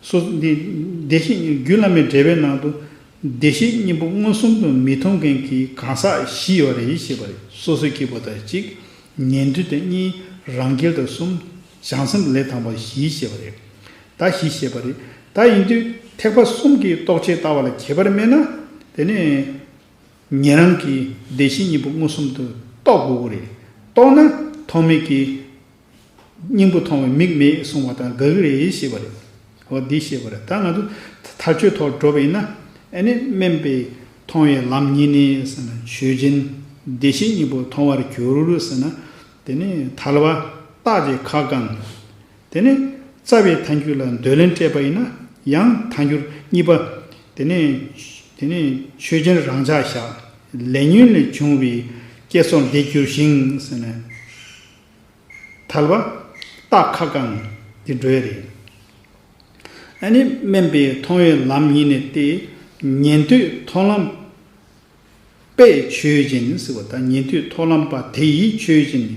སོ་འདི་བདེ་གཤེགས་རྒྱུད་བླ་མའི་འགྲེལ་པའི་ནང་དུ། བདེ་གཤེགས་སྙིང་པོ་མངོན་སུམ་དུ་མི་མཐོང་མཁན་གྱི་གང་ཟག་བཞི་ཡོད་རེད་ཞེས་པ་རེད། སོ་སོའི་སྐྱེས་བུ་དང་གཅིག་ཉན་ཐོས་དང་གཉིས། རང་རྒྱལ་དང་གསུམ། བྱང་སེམས་ལས་དང་པོ་བཞི་ཞེས་པ་རེད། ད་བཞི་ཞེས་པ་རེད། ད་ཡིན་དུས་ཐེག་པ་གསུམ་གྱི་རྟོགས་བྱའི་ལྟ་བ་ལ་ཁྱད་པར་མེད་ན། དེ་ནས་ཉན་རང་གིས་བདེ་གཤེགས་སྙིང་པོ་མངོན་སུམ་དུ་རྟོགས་དགོས་ཀྱི་རེད། རྟོགས་ན་ཐོགས་མེད་ཀྱིས་སྙིང་པོ་མཐོང་བའི་མིག་མེད་གསུངས་པ་དང་འགལ་གྱི་རེད་ཞེས་པ་རེད། འོ་འདི་ཞེས་པ་རེད། ད་ང་ཚོ་ཐལ་ཆོས་ཐོག་འགྲོ་བ་ཡིན་ན། ཨ་ནི་དམན་པའི་མཐོང་བའི་ལམ་ཉིད་ནས་ཟེར་ན། ཆོས་ཅན། བདེ་གཤེགས་སྙིང་པོ་མཐོང་བར་འགྱུར་ཟེར་ན། དེ་ནི་ཐལ་བ་རྟགས་ཀྱིས་ཁ་བསྐང་། དེ་ནི་རྩ་བའི་ཐལ་འགྱུར་ལ་འདོད་ལན་སྤྲད་པ་ཡིན་ན། ཡང་ཐལ་འགྱུར་གཉིས་པ། དེ་ནི་དེ་ནི་ཆོས་ཅན་རང་འཇགས་བཞག་ལས་ཉོན་ལས་བྱུང་བའི་བསྐྱེད་རྫོགས་འདས་འགྱུར་ཞིང་ཟེར་ནས། ཐལ་བ་རྟགས་ཁ་བསྐང་དེ་འགྲོ་ཡ་རེད། ཨ་ནི་དམན་པའི་མཐོང་བའི་ལམ་ཉིད་ནས་ཏེ། ཉན་ཐོས་མཐོང་ལམ་པས་ཆོས་ཅན་ཟེར་བ་དང་། ཉན་ཐོས་མཐོང་ལམ་པ་དེ་ཡིས་ཆོས་ཅན།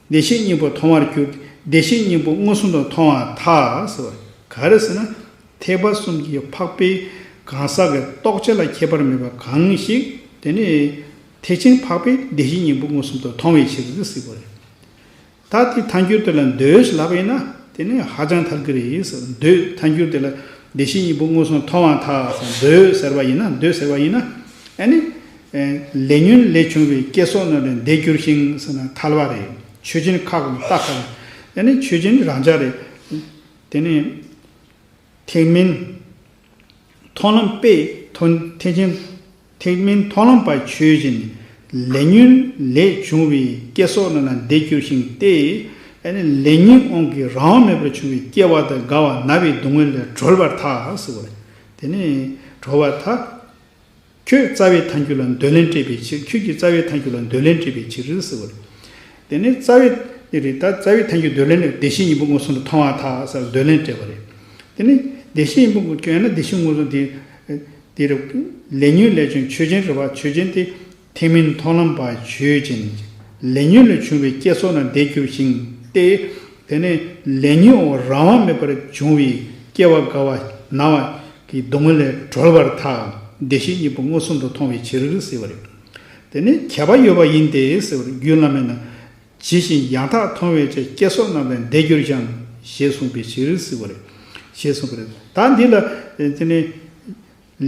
བདེ་གཤེགས་སྙིང་པོ་མཐོང་བར་འགྱུར། བདེ་གཤེགས་སྙིང་པོ་མངོན་སུམ་དུ་མཐོང་བར་ཐལ་ཟེར་བ། ག་རེ་ཟེར་ན། ཐེག་པ་གསུམ་གྱི་འཕགས་པའི་གང་ཟག་གི་རྟོགས་བྱ་ལ་ཁྱད་པར་མེད་པ་གང་ཞིག་དེ་ནི་ཐེག་ཆེན་འཕགས་པས་བདེ་གཤེགས་སྙིང་པོ་མངོན་སུམ་དུ་མཐོང་བའི་ཕྱིར་ཟེར་བ་རེད། ད་དེ་ཐལ་འགྱུར་དེ་ལ་འདོད་ལབ་པ་ཡིན་ན། དེ་ནི་ཧ་ཅང་ཐལ་གྱི་རེད་ཟེར། འདོད། ཐལ་འགྱུར་དེ་ལ་བདེ་གཤེགས་སྙིང་པོ་མངོན་སུམ་མཐོང་བར་ཐལ་ཟེར། འདོད་ཟེར་བ་ཡིན་ན། འདོད་ཟེར་བ་ཡིན་ན། ཨ་ནི་ ལས་ཉོན་ལས་བྱུང་བའི་བསྐྱེད་སོགས་རྣམས་ལས་འདས་གྱུར་ཞིང་ཟེར་ན་ཐལ་བ་རེད། ཆོས་ཅན་ཁ་དགོས་རྟགས་ཁ་ཡིན་ནི་ཆོས་ཅན་རང་འཇགས་རེད། དེ་ནས། ཐེག་དམན། མཐོང་ལམ་པས་མཐོང་ཐེག་ཆེན། ཐེག་དམན་མཐོང་ལམ་པ་ཆོས་ཅན། ལས་ཉོན་ལས་བྱུང་བའི་བསྐྱེད་སོགས་རྣམས་ལ་འདས་གྱུར་ཞིང་སྟེ། ལས་ཉོན་དབང་གིས་རང་དབང་མེད་པར་བྱུང་བའི་སྐྱེ་བ་དང་རྒ་བ་ན་བའི་སྡུག་བསྔལ་ལས་གྲོལ་བར་ཐལ་ཟེར་བ་རེད། དེ་ནས་གྲོལ་བར་ཐལ། ཁྱོད་རྩ་བའི་ཐལ་འགྱུར་ལ་འདོད་ལན་སྤྲད་པའི་ཕྱིར། ཁྱོད་ཀྱིས་རྩ་བའི་ཐལ་འགྱུར་ལ་འདོད་ལན་སྤྲད་པའི་ཕྱིར་ཟེར་བ་རེད། དེ་ནས་རྩ་བའི་དེ་རེད། ད་རྩ་བའི་ཐལ་འགྱུར་འདོད་ལན་ནི་བདེ་གཤེགས་སྙིང་པོ་མངོན་སུམ་དུ་མཐོང་བར་ཐལ་ཟེར་འདོད་ལན་སྤྲད་པ་རེད། དེ་ནས་བདེ་གཤེགས་སྙིང་པོ་མངོན་སྐྱོན་ན་བདེ་གཤེགས་མངོན་སུམ་དེ་དེ་རེད། ལས་ཉོན་ལས་བྱུང་ཆོས་ཅན་རེད་པ། ཆོས་ཅན་དེ་ཐེག་དམན་མཐོང་ལམ་པ་ཆོས་ཅན། ལས་ཉོན་ལས་བྱུང་བའི་བསྐྱེད་སོགས་རྣམས་འདས་གྱུར་ཞིང་སྟེ། དེ་ནས་ལས་ཉོན་རང་དབང་མེད་པར་བྱུང་བའི་སྐྱེ་བ་རྒ་བ་ན་བ། གི་སྡུག་བསྔལ་ལས་གྲོལ་བར་ཐལ། བདེ་གཤེགས་སྙིང་པོ་མངོན་སུམ་དུ་མཐོང་བའི་ཕྱིར་ཟེར་བ་རེད། དེ་ནི་ཁྱད་པར་ཡོད་པ་ཡིན་ཏེ་ཟེར་བ་རེད། རྒྱུད་བླ་མའི་ནང་། ཇི་བཞིན་ཡང་དག་མཐོང་བའི་ཕྱིར། བསྐྱེད་སོགས་རྣམས་ལས་འདས་གྱུར་ཀྱང་། ཞེས་གསུངས་པའི་ཕྱིར་ཟེར་བ་རེད། ཞེས་གསུངས་པ་རེད། ད་འདི་ལ་དེ་ནི་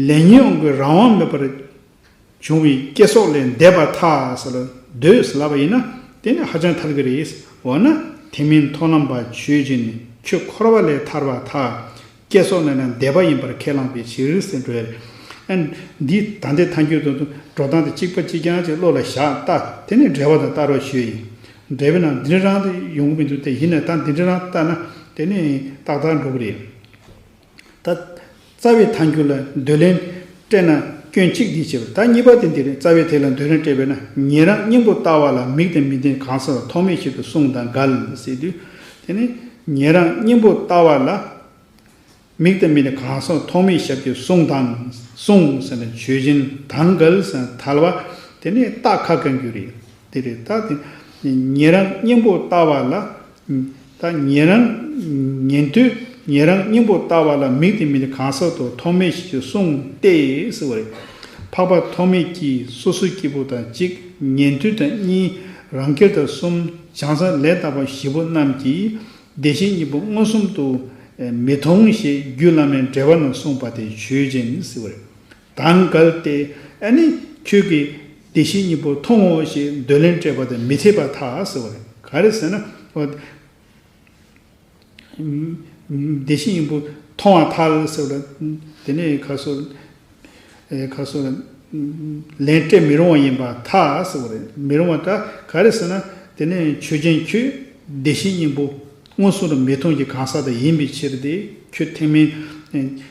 ལས་ཉོན་གྱི་རང་དབང་མེད་པར། བྱུང་བའི་བསྐྱེད་སོགས་ལས་འདས་པར་ཐལ་ཟེར་ལ་འདོད་ཟེར་ལབ་པ་ཡིན་ན་དེ་ནི་ཧ་ཅང་ཐལ་གྱི་རེད། འོ་ན་ཐེག་དམན་མཐོང་ལམ་པ་ཆོས་ཅན་ནི་ཆོས་འཁོར་བ་ལས་ཐར་བར་ཐལ། བསྐྱེད་སོགས་ནི་ནི་འདས་པ་ཡིན་པར་ཁས་བླངས་པའི་ཕྱིར་ཟེར་འགྲོ་ཡ་རེད། ཨ་ནི་འདི་ད་ལྟའི་ཐལ་འགྱུར་དུ་འགྲོ་སྟངས་དེ་གཅིག་པ་གཅིག་རྐྱང་ཅིག་བློ་ལ་བཞག་ལྟ། དེ་ནི་འགྲེལ་པ་དང་ལྟ་རོགས་ཞུས་ཡིན། འགྲེལ་པའི་ནང་འདི་རང་དུ་ཡོང་གི་མི་འདུག་དེ་ཡིན་ན་ད་འདི་རང་ལྟ་ན་དེ་ནི་ཏག་ཏག་འགྲོ་གི་རེད། ད་རྩ་བའི་ཐལ་འགྱུར་ལ་འདོད་ལན་སྤྲད་ན་སྐྱོན་གཅིག་འདི་བྱེད་པ། ད་གཉིས་པ་དེ་འདི་རེད། རྩ་བའི་ཐལ་ལ་འདོད་ལན་སྤྲད་པས་ན་ཉན་རང་སྙིང་པོ་ལྟ་བ་ལ་མིག་དང་མིག་ལྡན་གང་ཟག་ཐོགས་མེད་བཞིན་དུ་གསུངས་དང་འགལ་ཟེར་དུས། དེ་ནི་ཉན་རང་སྙིང་པོ་ལྟ་བ་ལ་མིག་དང་མིག་ལྡན་གང་ཟག་ཐོགས་མེད་ཞབས་ཀྱིས་གསུངས་དང་གསུངས་ཟེར་ན་ཆོས་ཅན། དང་འགལ་ཟེར་ན་ཐལ་བ། དེ་ནི་རྟགས་ཁ་བཀའ་འགྱུར་རེད། དེ་རེད། ད་དེ་ཉན་རང་སྙིང་པོ་ལྟ་བ་ལ། ད་ཉན་རང་ཉན་ཐོས་ཉན་རང་སྙིང་པོ་ལྟ་བ་ལ་མིག་དང་མིག་ལྡན་གང་ཟག་ཐོགས་མེད་ཞེས་གསུངས་ཏེ་ཟེར་བ་རེད། འཕགས་པ་ཐོགས་མེད་ཀྱིས་སོ་སོའི་སྐྱེས་བུ་དང་གཅིག་ཉན་ཐོས་དང་གཉིས་རང་རྒྱལ་དང་གསུམ་བྱང་སེམས་ལས་དག་པ་བཞི་པོ་རྣམས་ཀྱིས་བདེ་གཤེགས་སྙིང་པོ་མངོན་སུམ་དུ་མི་མཐོང་ཞེས་རྒྱུད་བླ་མའི་འགྲེལ་པ་ནང་གསུངས་པ་དེ་ཆོས་ཅན་ཟེར་བ་རེད། དང་འགལ་ཏེ། ཨ་ནི་ཁྱོད་ཀྱིས་བདེ་གཤེགས་སྙིང་པོ་མཐོང་ངོ་ཞེས་འདོད་ལན་སྤྲད་པ་དེ་མི་འཐད་པར་ཐལ་ཟེར་བ་རེད། ག་རེ་ཟེར་ན། འོ། བདེ་གཤེགས་སྙིང་པོ་མཐོང་བར་ཐལ་ཟེར་བ་རེད། དེ་ནས་ཁ་སོ། ཨེ་ཁ་སོ། ལན་སྤྲད་མི་རུང་བ་ཡིན་པར་ཐལ་ཟེར་བ་རེད། མི་རུང་བ་ད་ག་རེ་ཟེར་ན། དེ་ནས་ཆོས་ཅན་ཁྱོད་བདེ་གཤེགས་སྙིང་པོ་མངོན་སུམ་དུ་མི་མཐོང་གི་གང་ཟག་དེ་ཡིན་པའི་ཕྱིར་ཏེ། ཁྱོད་ཐེག་དམན།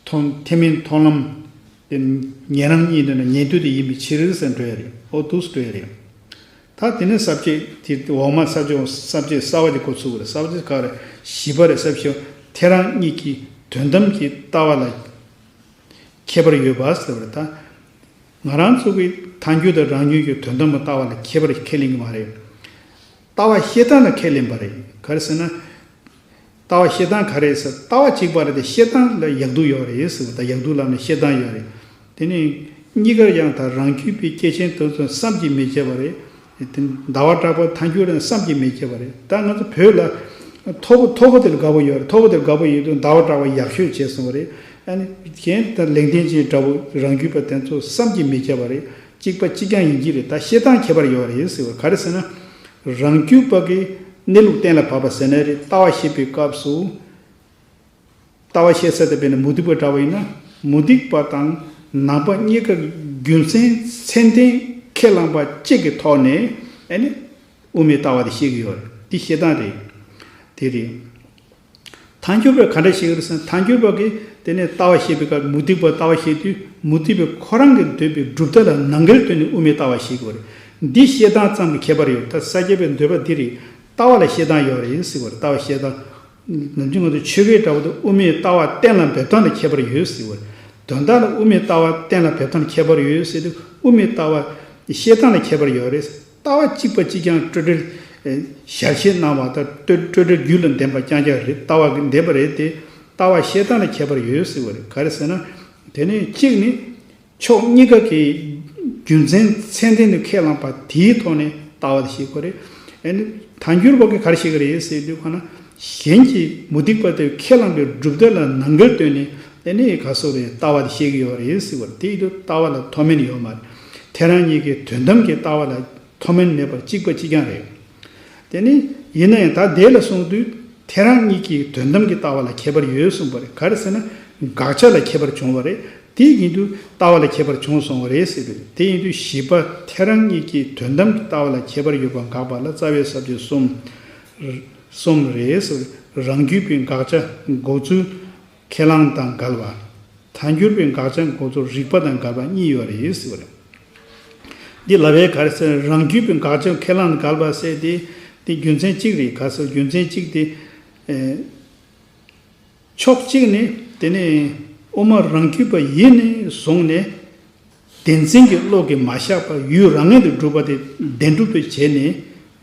མཐོང་ཐེག་དམན་མཐོང་ལམ། དེ་ཉན་རང་གཉིས་དེ་ནི་ཉན་ཐོས་དེ་ཡིན་པའི་ཕྱིར་ཟེར་འགྲོ་ཡ་རེད། ཨོ་འདུག་སེ་འགྲོ་ཡ་རེད། ད་དེ་ནི་ས་བཅད་དེ་འོག་མ་ས་བཅད་ས་བཅད་གསར་བ་དེ་འགོ་ཚུགས་པ་རེད། ས་བཅད་ག་རེ་བཞི་པ་རེད། ས་བཅད་ཐལ་རང་གཉིས་ཀྱི་དོན་དམ་གྱི་ལྟ་བ་ལ་ཁྱད་པར་ཡོད་པ་ཟེར་བ་རེད། ད་ང་རང་ཚོ་གི་ཐལ་འགྱུར་དང་རང་རྒྱུད་ཀྱི་དོན་དམ་གྱི་ལྟ་བ་ལ་ཁྱད་པར་ཁས་ལེན་གྱི་མ་རེད། ལྟ་བ་བཤད་སྟངས་ལ་ཁས་ལེན་པ་རེད། ག་རེ་ཟེར་ན། ལྟ་བ་བཤད་སྟངས་ག་རེ་ཟེར། ལྟ་བ་གཅིག་པ་རེད་དེ་བཤད་སྟངས་ལ་ཡག་སྡུག་ཡོད་རེད་ཟེར་བ་དང་། ཡག་སྡུག་ལབ་ན་བཤད་སྟངས་ཡོད་རེད། དེ་ནི་གཉིས་ཀར་ཡང་དག་རང་རྒྱུད་པའི་སྐྱེས་ཆེན་དེ་ཚོ་བསམ་གྱིས་མི་ཁྱབ་པ་རེད། དེ་ཟླ་བ་གྲགས་པ་ཐལ་འགྱུར་རེད་བསམ་གྱིས་མི་ཁྱབ་པ་རེད། ད་ང་ཚོ་བོད་ལ་མཐོ་པོ་མཐོ་པོ་དེ་ལ་དགའ་པོ་ཡོད་རེད། མཐོ་པོ་དེ་ལ་དགའ་པོ་ཡོད་དུས་ཟླ་བ་གྲགས་པ་ཡག་ཤོས་བྱས་སོང་བ་རེད། ཨ་ནི་གཞན་དང་ལེགས་ལྡན་འབྱེད་འདྲ་པོ་རང་རྒྱུད་པ་དེ་ཚོ་བསམ་གྱིས་མི་ཁྱབ་པ་རེད། གཅིག་པ་གཅིག་རྐྱང་ཡིན་གྱི་རེད། ད་བཤད་སྟངས་ཁྱད་པར་ཡོད་རེད་ཟེར་བ་ག་རེ་ཟེར་ན། རང་རྒྱུད་པ་གི་གནས་ལུགས་གཏན་ལ་ཕབ་པ་ཟེར་ན་རེད། ལྟ་བ་བཤད་པའི་སྐབས་སུ། ལྟ་བ་བཤད་ས་དེ་དཔེར་ན་མུ་སྟེགས་པ་འདྲ་བ་ཡིན་ན། མུ་སྟེགས་པ་དང་ནང་པ་གཉིས་ཀ་རྒྱུ་མཚན་ཚད་ལྡན་ཁས་བླངས་པ་གཅིག་གི་ཐོག་ནས་ཨ་ནི་དབུ་མའི་ལྟ་བ་དེ་བཤད་ཀྱི་ཡོད་རེད། འདི་བཤད་སྟངས་རེད། དེ་རེད། ཐལ་འགྱུར་བས་ག་འདྲ་བཤད་ཀྱི་རེད་ཟེར་ན། ཐལ་འགྱུར་བ་གིས་དེ་ནས་ལྟ་བ་བཤད་པའི་སྐབས་མུ་སྟེགས་པ་ལྟ་བ་བཤད་དུས་མུ་སྟེགས་པས་ཁོ་རང་གིས་འདོད་པའི་གྲུབ་མཐའ་ལ་ནང་འགལ་བཏོན་ནས་དབུ་མའི་ལྟ་བ་བཤད་ཀྱི་ཡོད་རེད། འདི་བཤད་སྟངས་ཙམ་གྱི་ཁྱད་པར་ཡོད། ད་ས་སྐྱ་པའི་འདོད་པ་འདི་རེད། ལྟ་བ་ལ་བཤད་སྟངས་ཡོད་རེད་ཟེར་བ་རེད། ལྟ་བ་བཤད་སྟངས། ནམ་རྒྱུན་ང་ཚོ་ཆོས་སྐད་འདྲ་པོ་དེ་དབུ་མའི་ལྟ་བ་གཏན་ལ་འབེབས་སྟངས་ལ་ཁྱད་པར་ཡོད་ཟེར་བ་རེད། དོན་དག་ལ་དབུ་མའི་ལྟ་བ་གཏན་ལ་འབེབས་སྟངས་ལ་ཁྱད་པར་ཡོད་ཟེར་དུས་དབུ་མའི་ལྟ་བ་བཤད་སྟངས་ལ་ཁྱད་པར་ཡོད་རེད། ལྟ་བ་གཅིག་པ་གཅིག་རྐྱང་སྤྲོས་བྲལ་ཞལ་ཕྱེ་གནང་བ་དང་སྤྲོས་སྤྲོས་བྲལ་རྒྱུད་ལ་ལྡན་པ་རྐྱང་རྐྱང་རེད། ལྟ་བ་གི་ལྡན་པ་རེད་དེ། ལྟ་བ་བཤད་སྟངས་ལ་ཁྱད་པར་ཡོད་ཟེར་བ་རེད། ག་རེ་ཟེར་ན། དེ་ནས་གཅིག་ནི། ཕྱོགས་གཉིས་ཀ་གི་རྒྱུ་མཚན་ཚད་ལྡན་དུ་ཁས་བླངས་པ་དེའི་ཐོག་ནས་ལྟ་བ་དེ་བཤད་དགོས་རེད། ཨ་ནི་ཐལ་འགྱུར་བ་གིས་ག་རེ་བཤད་ཀྱི་རེད་ཟེར་དུས་ཁོ་ན་གཞན་གྱིས་མུ་སྟེགས་པ་དེས་ཁས་བླངས་པའི་གྲུབ་མཐའ་ལ་ནང་འགལ་བཏོན་ནས་ དེ་ནས་ག་སོགས་རེད། ལྟ་བ་དེ་བཤད་ཀྱི་ཡོད་རེད་ཟེར་བ་རེད། དེ་ཡིན་དུས་ལྟ་བ་ལ་མཐོ་དམན་ཡོད་མ་རེད། ཐལ་རང་གཉིས་ཀའི་དོན་དམ་གྱི་ལྟ་བ་ལ་མཐོ་དམན་མེད་པར་གཅིག་པ་གཅིག་རྐྱང་རེད། དེ་ནི་ཡིན་ན་ཡང་ད་དེ་ལ་གསུངས་དུས་ཐལ་རང་གཉིས་ཀྱི་དོན་དམ་གྱི་ལྟ་བ་ལ་ཁྱད་པར་ཡོད་གསུངས་པ་རེད། ག་རེ་ཟེར་ན་དགག་བྱ་ལ་ཁྱད་པར་བྱུང་བ་རེད། དེ་ཡིན་དུས་ལྟ་བ་ལ་ཁྱད་པར་བྱུང་སོང་བ་རེད་ཟེར་དུས། དེ་ཡིན་དུས་བཞི་པ་ཐལ་རང་གཉིས་ཀྱི་དོན་དམ་གྱི་ལྟ་བ་ལ་ཁྱད་པར་ཡོད་པ་དགག་པ་ལ་རྩ་བའི་ས་བཅད་གསུམ། གསུམ་རེད་ཟེར། རང་རྒྱུད་པའི་དགག་བྱ་འགོག་ཚུལ་ཁས་བླངས་དང་འགལ་བ། ཐལ་འགྱུར་བའི་དགག་བྱ་འགོག་ཚུལ་རིགས་པ་དང་འགལ་བ་གཉིས་ཡོད་རེད་ཟེར་བ་རེད། འདི་ལབ་པའི་ག་རེ་ཟེར། རང་རྒྱུད་པའི་དགག་བྱ་ཁས་བླངས་དང་འགལ་བ་ཟེར་དེ། དེ་རྒྱུ་མཚན་གཅིག་རེད། ག་ཟེར་རྒྱུ་མཚན་གཅིག་དེ། ཨེ། ཕྱོགས་གཅིག་ནས་དེ་ནས་དབུ་མ་རང་རྒྱུད་པ་ཡིན་ནས་བཟུང་ནས། བདེན་འཛིན་གྱི་བློ་གིས་མ་བཞག་པར་ཡུལ་རང་ངོས་དུ་གྲུབ་པ་དེ་བདེན་གྲུབ་ཏུ་བྱས་ནས།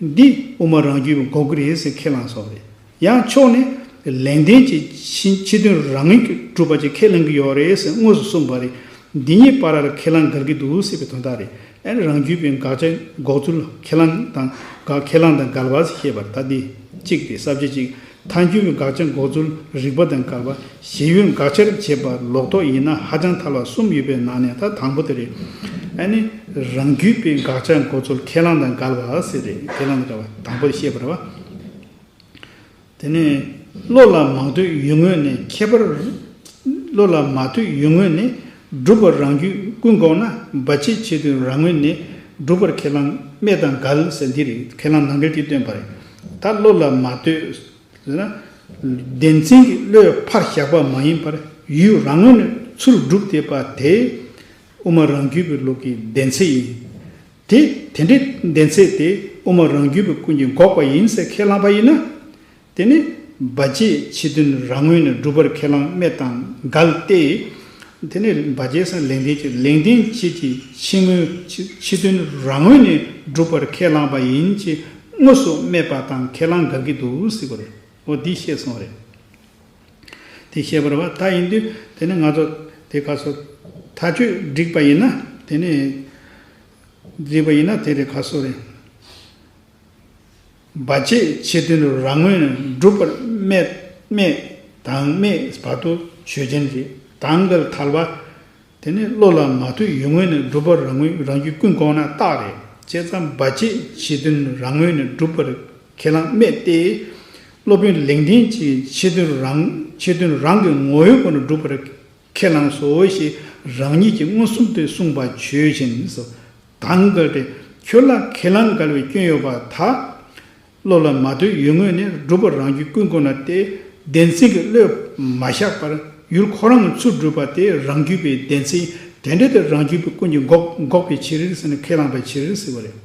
འདི་དབུ་མ་རང་རྒྱུད་པའི་འགོག་གི་རེད་ཟེར་ཁས་བླངས་སོང་རེད། ཡང་ཕྱོགས་ནས་ལེགས་ལྡན་གྱི་ཕྱི་ཕྱི་དོན་རང་ངོས་ཀྱིས་གྲུབ་པ་ཅིག་ཁས་ལེན་གྱི་ཡོད་རེད་ཟེར་དངོས་སུ་གསུངས་པ་རེད། འདི་གཉིས་བར་ལ་ཁས་བླངས་འགལ་གྱི་འདུག་ཟེར་བའི་དོན་དག་རེད། ཨ་ནི་རང་རྒྱུད་པའི་དགག་བྱ་འགོག་ཚུལ་ཁས་བླངས་དང་དགག་ཁས་བླངས་དང་འགལ་བ་ཞེས་པར་ད་འདི་གཅིག་སྟེ་ས་བཅད་གཅིག་ཐལ་འགྱུར་བའི་དགག་བྱ་འགོག་ཚུལ་རིགས་པ་དང་འགལ་བ། ཞེས་ཡུལ་དགག་བྱར་བྱེད་པ་ལོག་རྟོག་ཡིན་ན་ཧ་ཅང་ཐལ་བ་གསུམ་ཡོད་པའི་ནང་ནས་ད་དང་པོ་དེ་རེད། ཨ་ནི་རང་རྒྱུད་པའི་དགག་བྱ་འགོག་ཚུལ་ཁས་བླངས་དང་འགལ་བ་ཟེར་རེད། ཁས་བླངས་དང་འགལ་བ་དང་པོ་དེ་བཤད་པ་རེད་བ། དེ་ནས་བློ་ལ་མ་ལྟོས་ཡུལ་ངོས་ནས་ཁྱད་པར། བློ་ལ་མ་ལྟོས་ཡུལ་ངོས་ནས་སྒྲུབ་པ་རང་རྒྱུད་ཀུན་འགོག་ན། བར་ཆད་ཕྱི་དོན་རང་ངོས་ནས་སྒྲུབ་པར་ཁས་བླངས་སྨྲས་དང་འགལ་ཟེར་འདི་རེད། ཁས་བླངས་ནང་འགལ་དེ་སྟོན་པ་རེད། ད་བློ་ལ་མ་ལྟོས་ཟེར་ན། བདེན་འཛིན་གྱི་བློས་ཕར་བཞག་པ་མ་ཡིན་པར་ཡུལ་རང་ངོས་ནས་ཚུར་སྒྲུབ་བསྡད་པ་དེ་དབུ་མ་རང་རྒྱུད་པའི་བློ་གི་བདེན་ཚིག་ཡིན། དེ་དེ་འདྲའི་བདེན་ཚིག་དེ་དབུ་མ་རང་རྒྱུད་པའི་ཀུན་གྱིས་འགོག་པ་ཡིན་ཟེར་ཁས་བླངས་པ་ཡིན་ན། དེ་ནི་བར་ཆད་ཕྱི་དོན་རང་ངོས་ནས་སྒྲུབ་པར་ཁས་བླངས་སྨྲས་དང་འགལ་ཏེ། དེ་ནི་བར་ཆད་སམ་ལེགས་ལྡན་གྱི་ལེགས་ལྡན་གྱི་ཕྱི་ཕྱི་ངོས་ཕྱི་ཕྱི་དོན་རང་ངོས་ནས་སྒྲུབ་པར་ཁས་བླངས་པ་ཡིན་ཅེས་དངོས་སུ་སྨྲས་པ་དང་ཁས་བླངས་འགལ་གྱི་འདུག་ཟེར་བ་རེད། འོ་འདི་བཤད་སོང་རེད། དེ་བཤད་པ་རེད་བ། ད་ཡིན་དུས་དེ་ནི་ང་ཚོ་དེ་ག་སོ་ཐག་གཅོད་བསྒྲིགས་པ་ཡིན་ན། དེ་ནི་བསྒྲིགས་པ་ཡིན་ན་དེ་རེད། ག་སོ་རེད། བར་ཆད་ཕྱི་དོན་རང་ངོས་ནས་སྒྲུབ་པར་སྨྲས་སྨྲས་དང་སྨྲས་བར་དུ་ཆོས་ཅན་རེད། དང་འགལ་ཐལ་བ། དེ་ནི་བློ་ལ་མ་ལྟོས་ཡུལ་ངོས་ནས་སྒྲུབ་པ་རང་ངོས་རང་རྒྱུད་ཀུན་འགོག་ན་རྟགས་རེད། བྱས་ཙང་བར་ཆད་ཕྱི་དོན་རང་ངོས་ནས་སྒྲུབ་པར་ཁས་བླངས་སྨྲས་ཏེ། སློབ་དཔོན་ལེགས་ལྡན་གྱིས་ཕྱི་དོན་རང་ཕྱི་དོན་རང་གི་ངོ་བོའི་སྒོ་ནས་སྒྲུབ་པར་ཁས་བླངས་སོ་ཞེས་རང་ཉིད་ཀྱིས་མངོན་སུམ་དུ་གསུངས་པ་ཆོས་ཅན་སོ། དང་འགལ་ཏེ། ཁྱོད་ལ་ཁས་བླངས་འགལ་བའི་སྐྱོན་ཡོད་པར་ཐལ། བློ་ལ་མ་ལྟོས་ཡུལ་ངོས་ནས་སྒྲུབ་པ་རང་རྒྱུད་ཀུན་འགོག་ན་སྟེ། བདེན་འཛིན་གྱི་བློས་མ་བཞག་པར་ཡུལ་ཁོ་རང་ཚུར་སྒྲུབ་པ་དེ་རང་རྒྱུད་པའི་བདེན་འཛིན་དེ་འདྲ་དེ་རང་རྒྱུད་པའི་ཀུན་གྱིས་འགོག་འགོག་པའི་ཕྱིར་ཟེར་ནས་ཁས་བླངས་པའི་ཕྱིར་ཟེར་བ་རེད།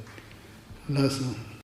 ལགས་སོ།